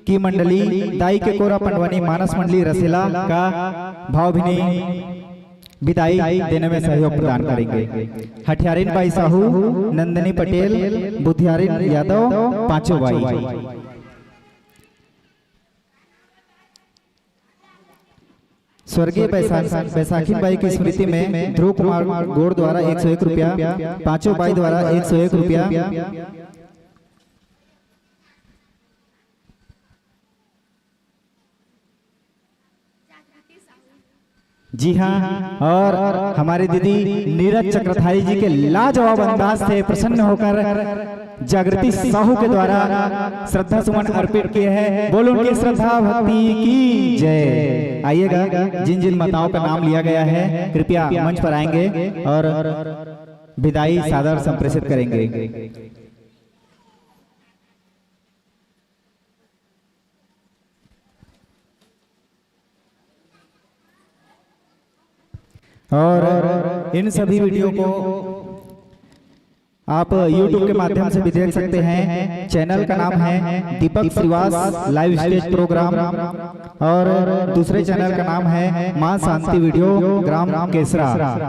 की मंडली दाई के कोरा पंडवानी मानस मंडली रसेला का भावभीनी विदाई देने में सहयोग प्रदान करेंगे। हठियारिन बाई साहू, नंदिनी पटेल, बुधियारिन यादव, पांचों बाई। स्वर्गीय बैसा-, बैसाखी बाई की स्मृति में ध्रुव कुमार गोड़ द्वारा एक सौ एक रुपया, पांचों बाई द्वारा एक सौ एक रुपया। जी हाँ, और हमारे दीदी नीरज चक्रधारी जी के लाजवाब अंदाज से प्रसन्न होकर जागृति साहू के द्वारा श्रद्धा सुमन अर्पित किए हैं। बोलो उनकी श्रद्धा भक्ति की जय। आइएगा, जिन जिन माताओं का नाम लिया गया है, कृपया मंच पर आएंगे और विदाई सादर संप्रेषित करेंगे। और इन सभी वीडियो को आप YouTube के माध्यम से भी देख सकते हैं। चैनल का नाम है Deepak Shrivas live stage programme, और दूसरे चैनल का नाम है माँ शांति वीडियो ग्राम केसरा।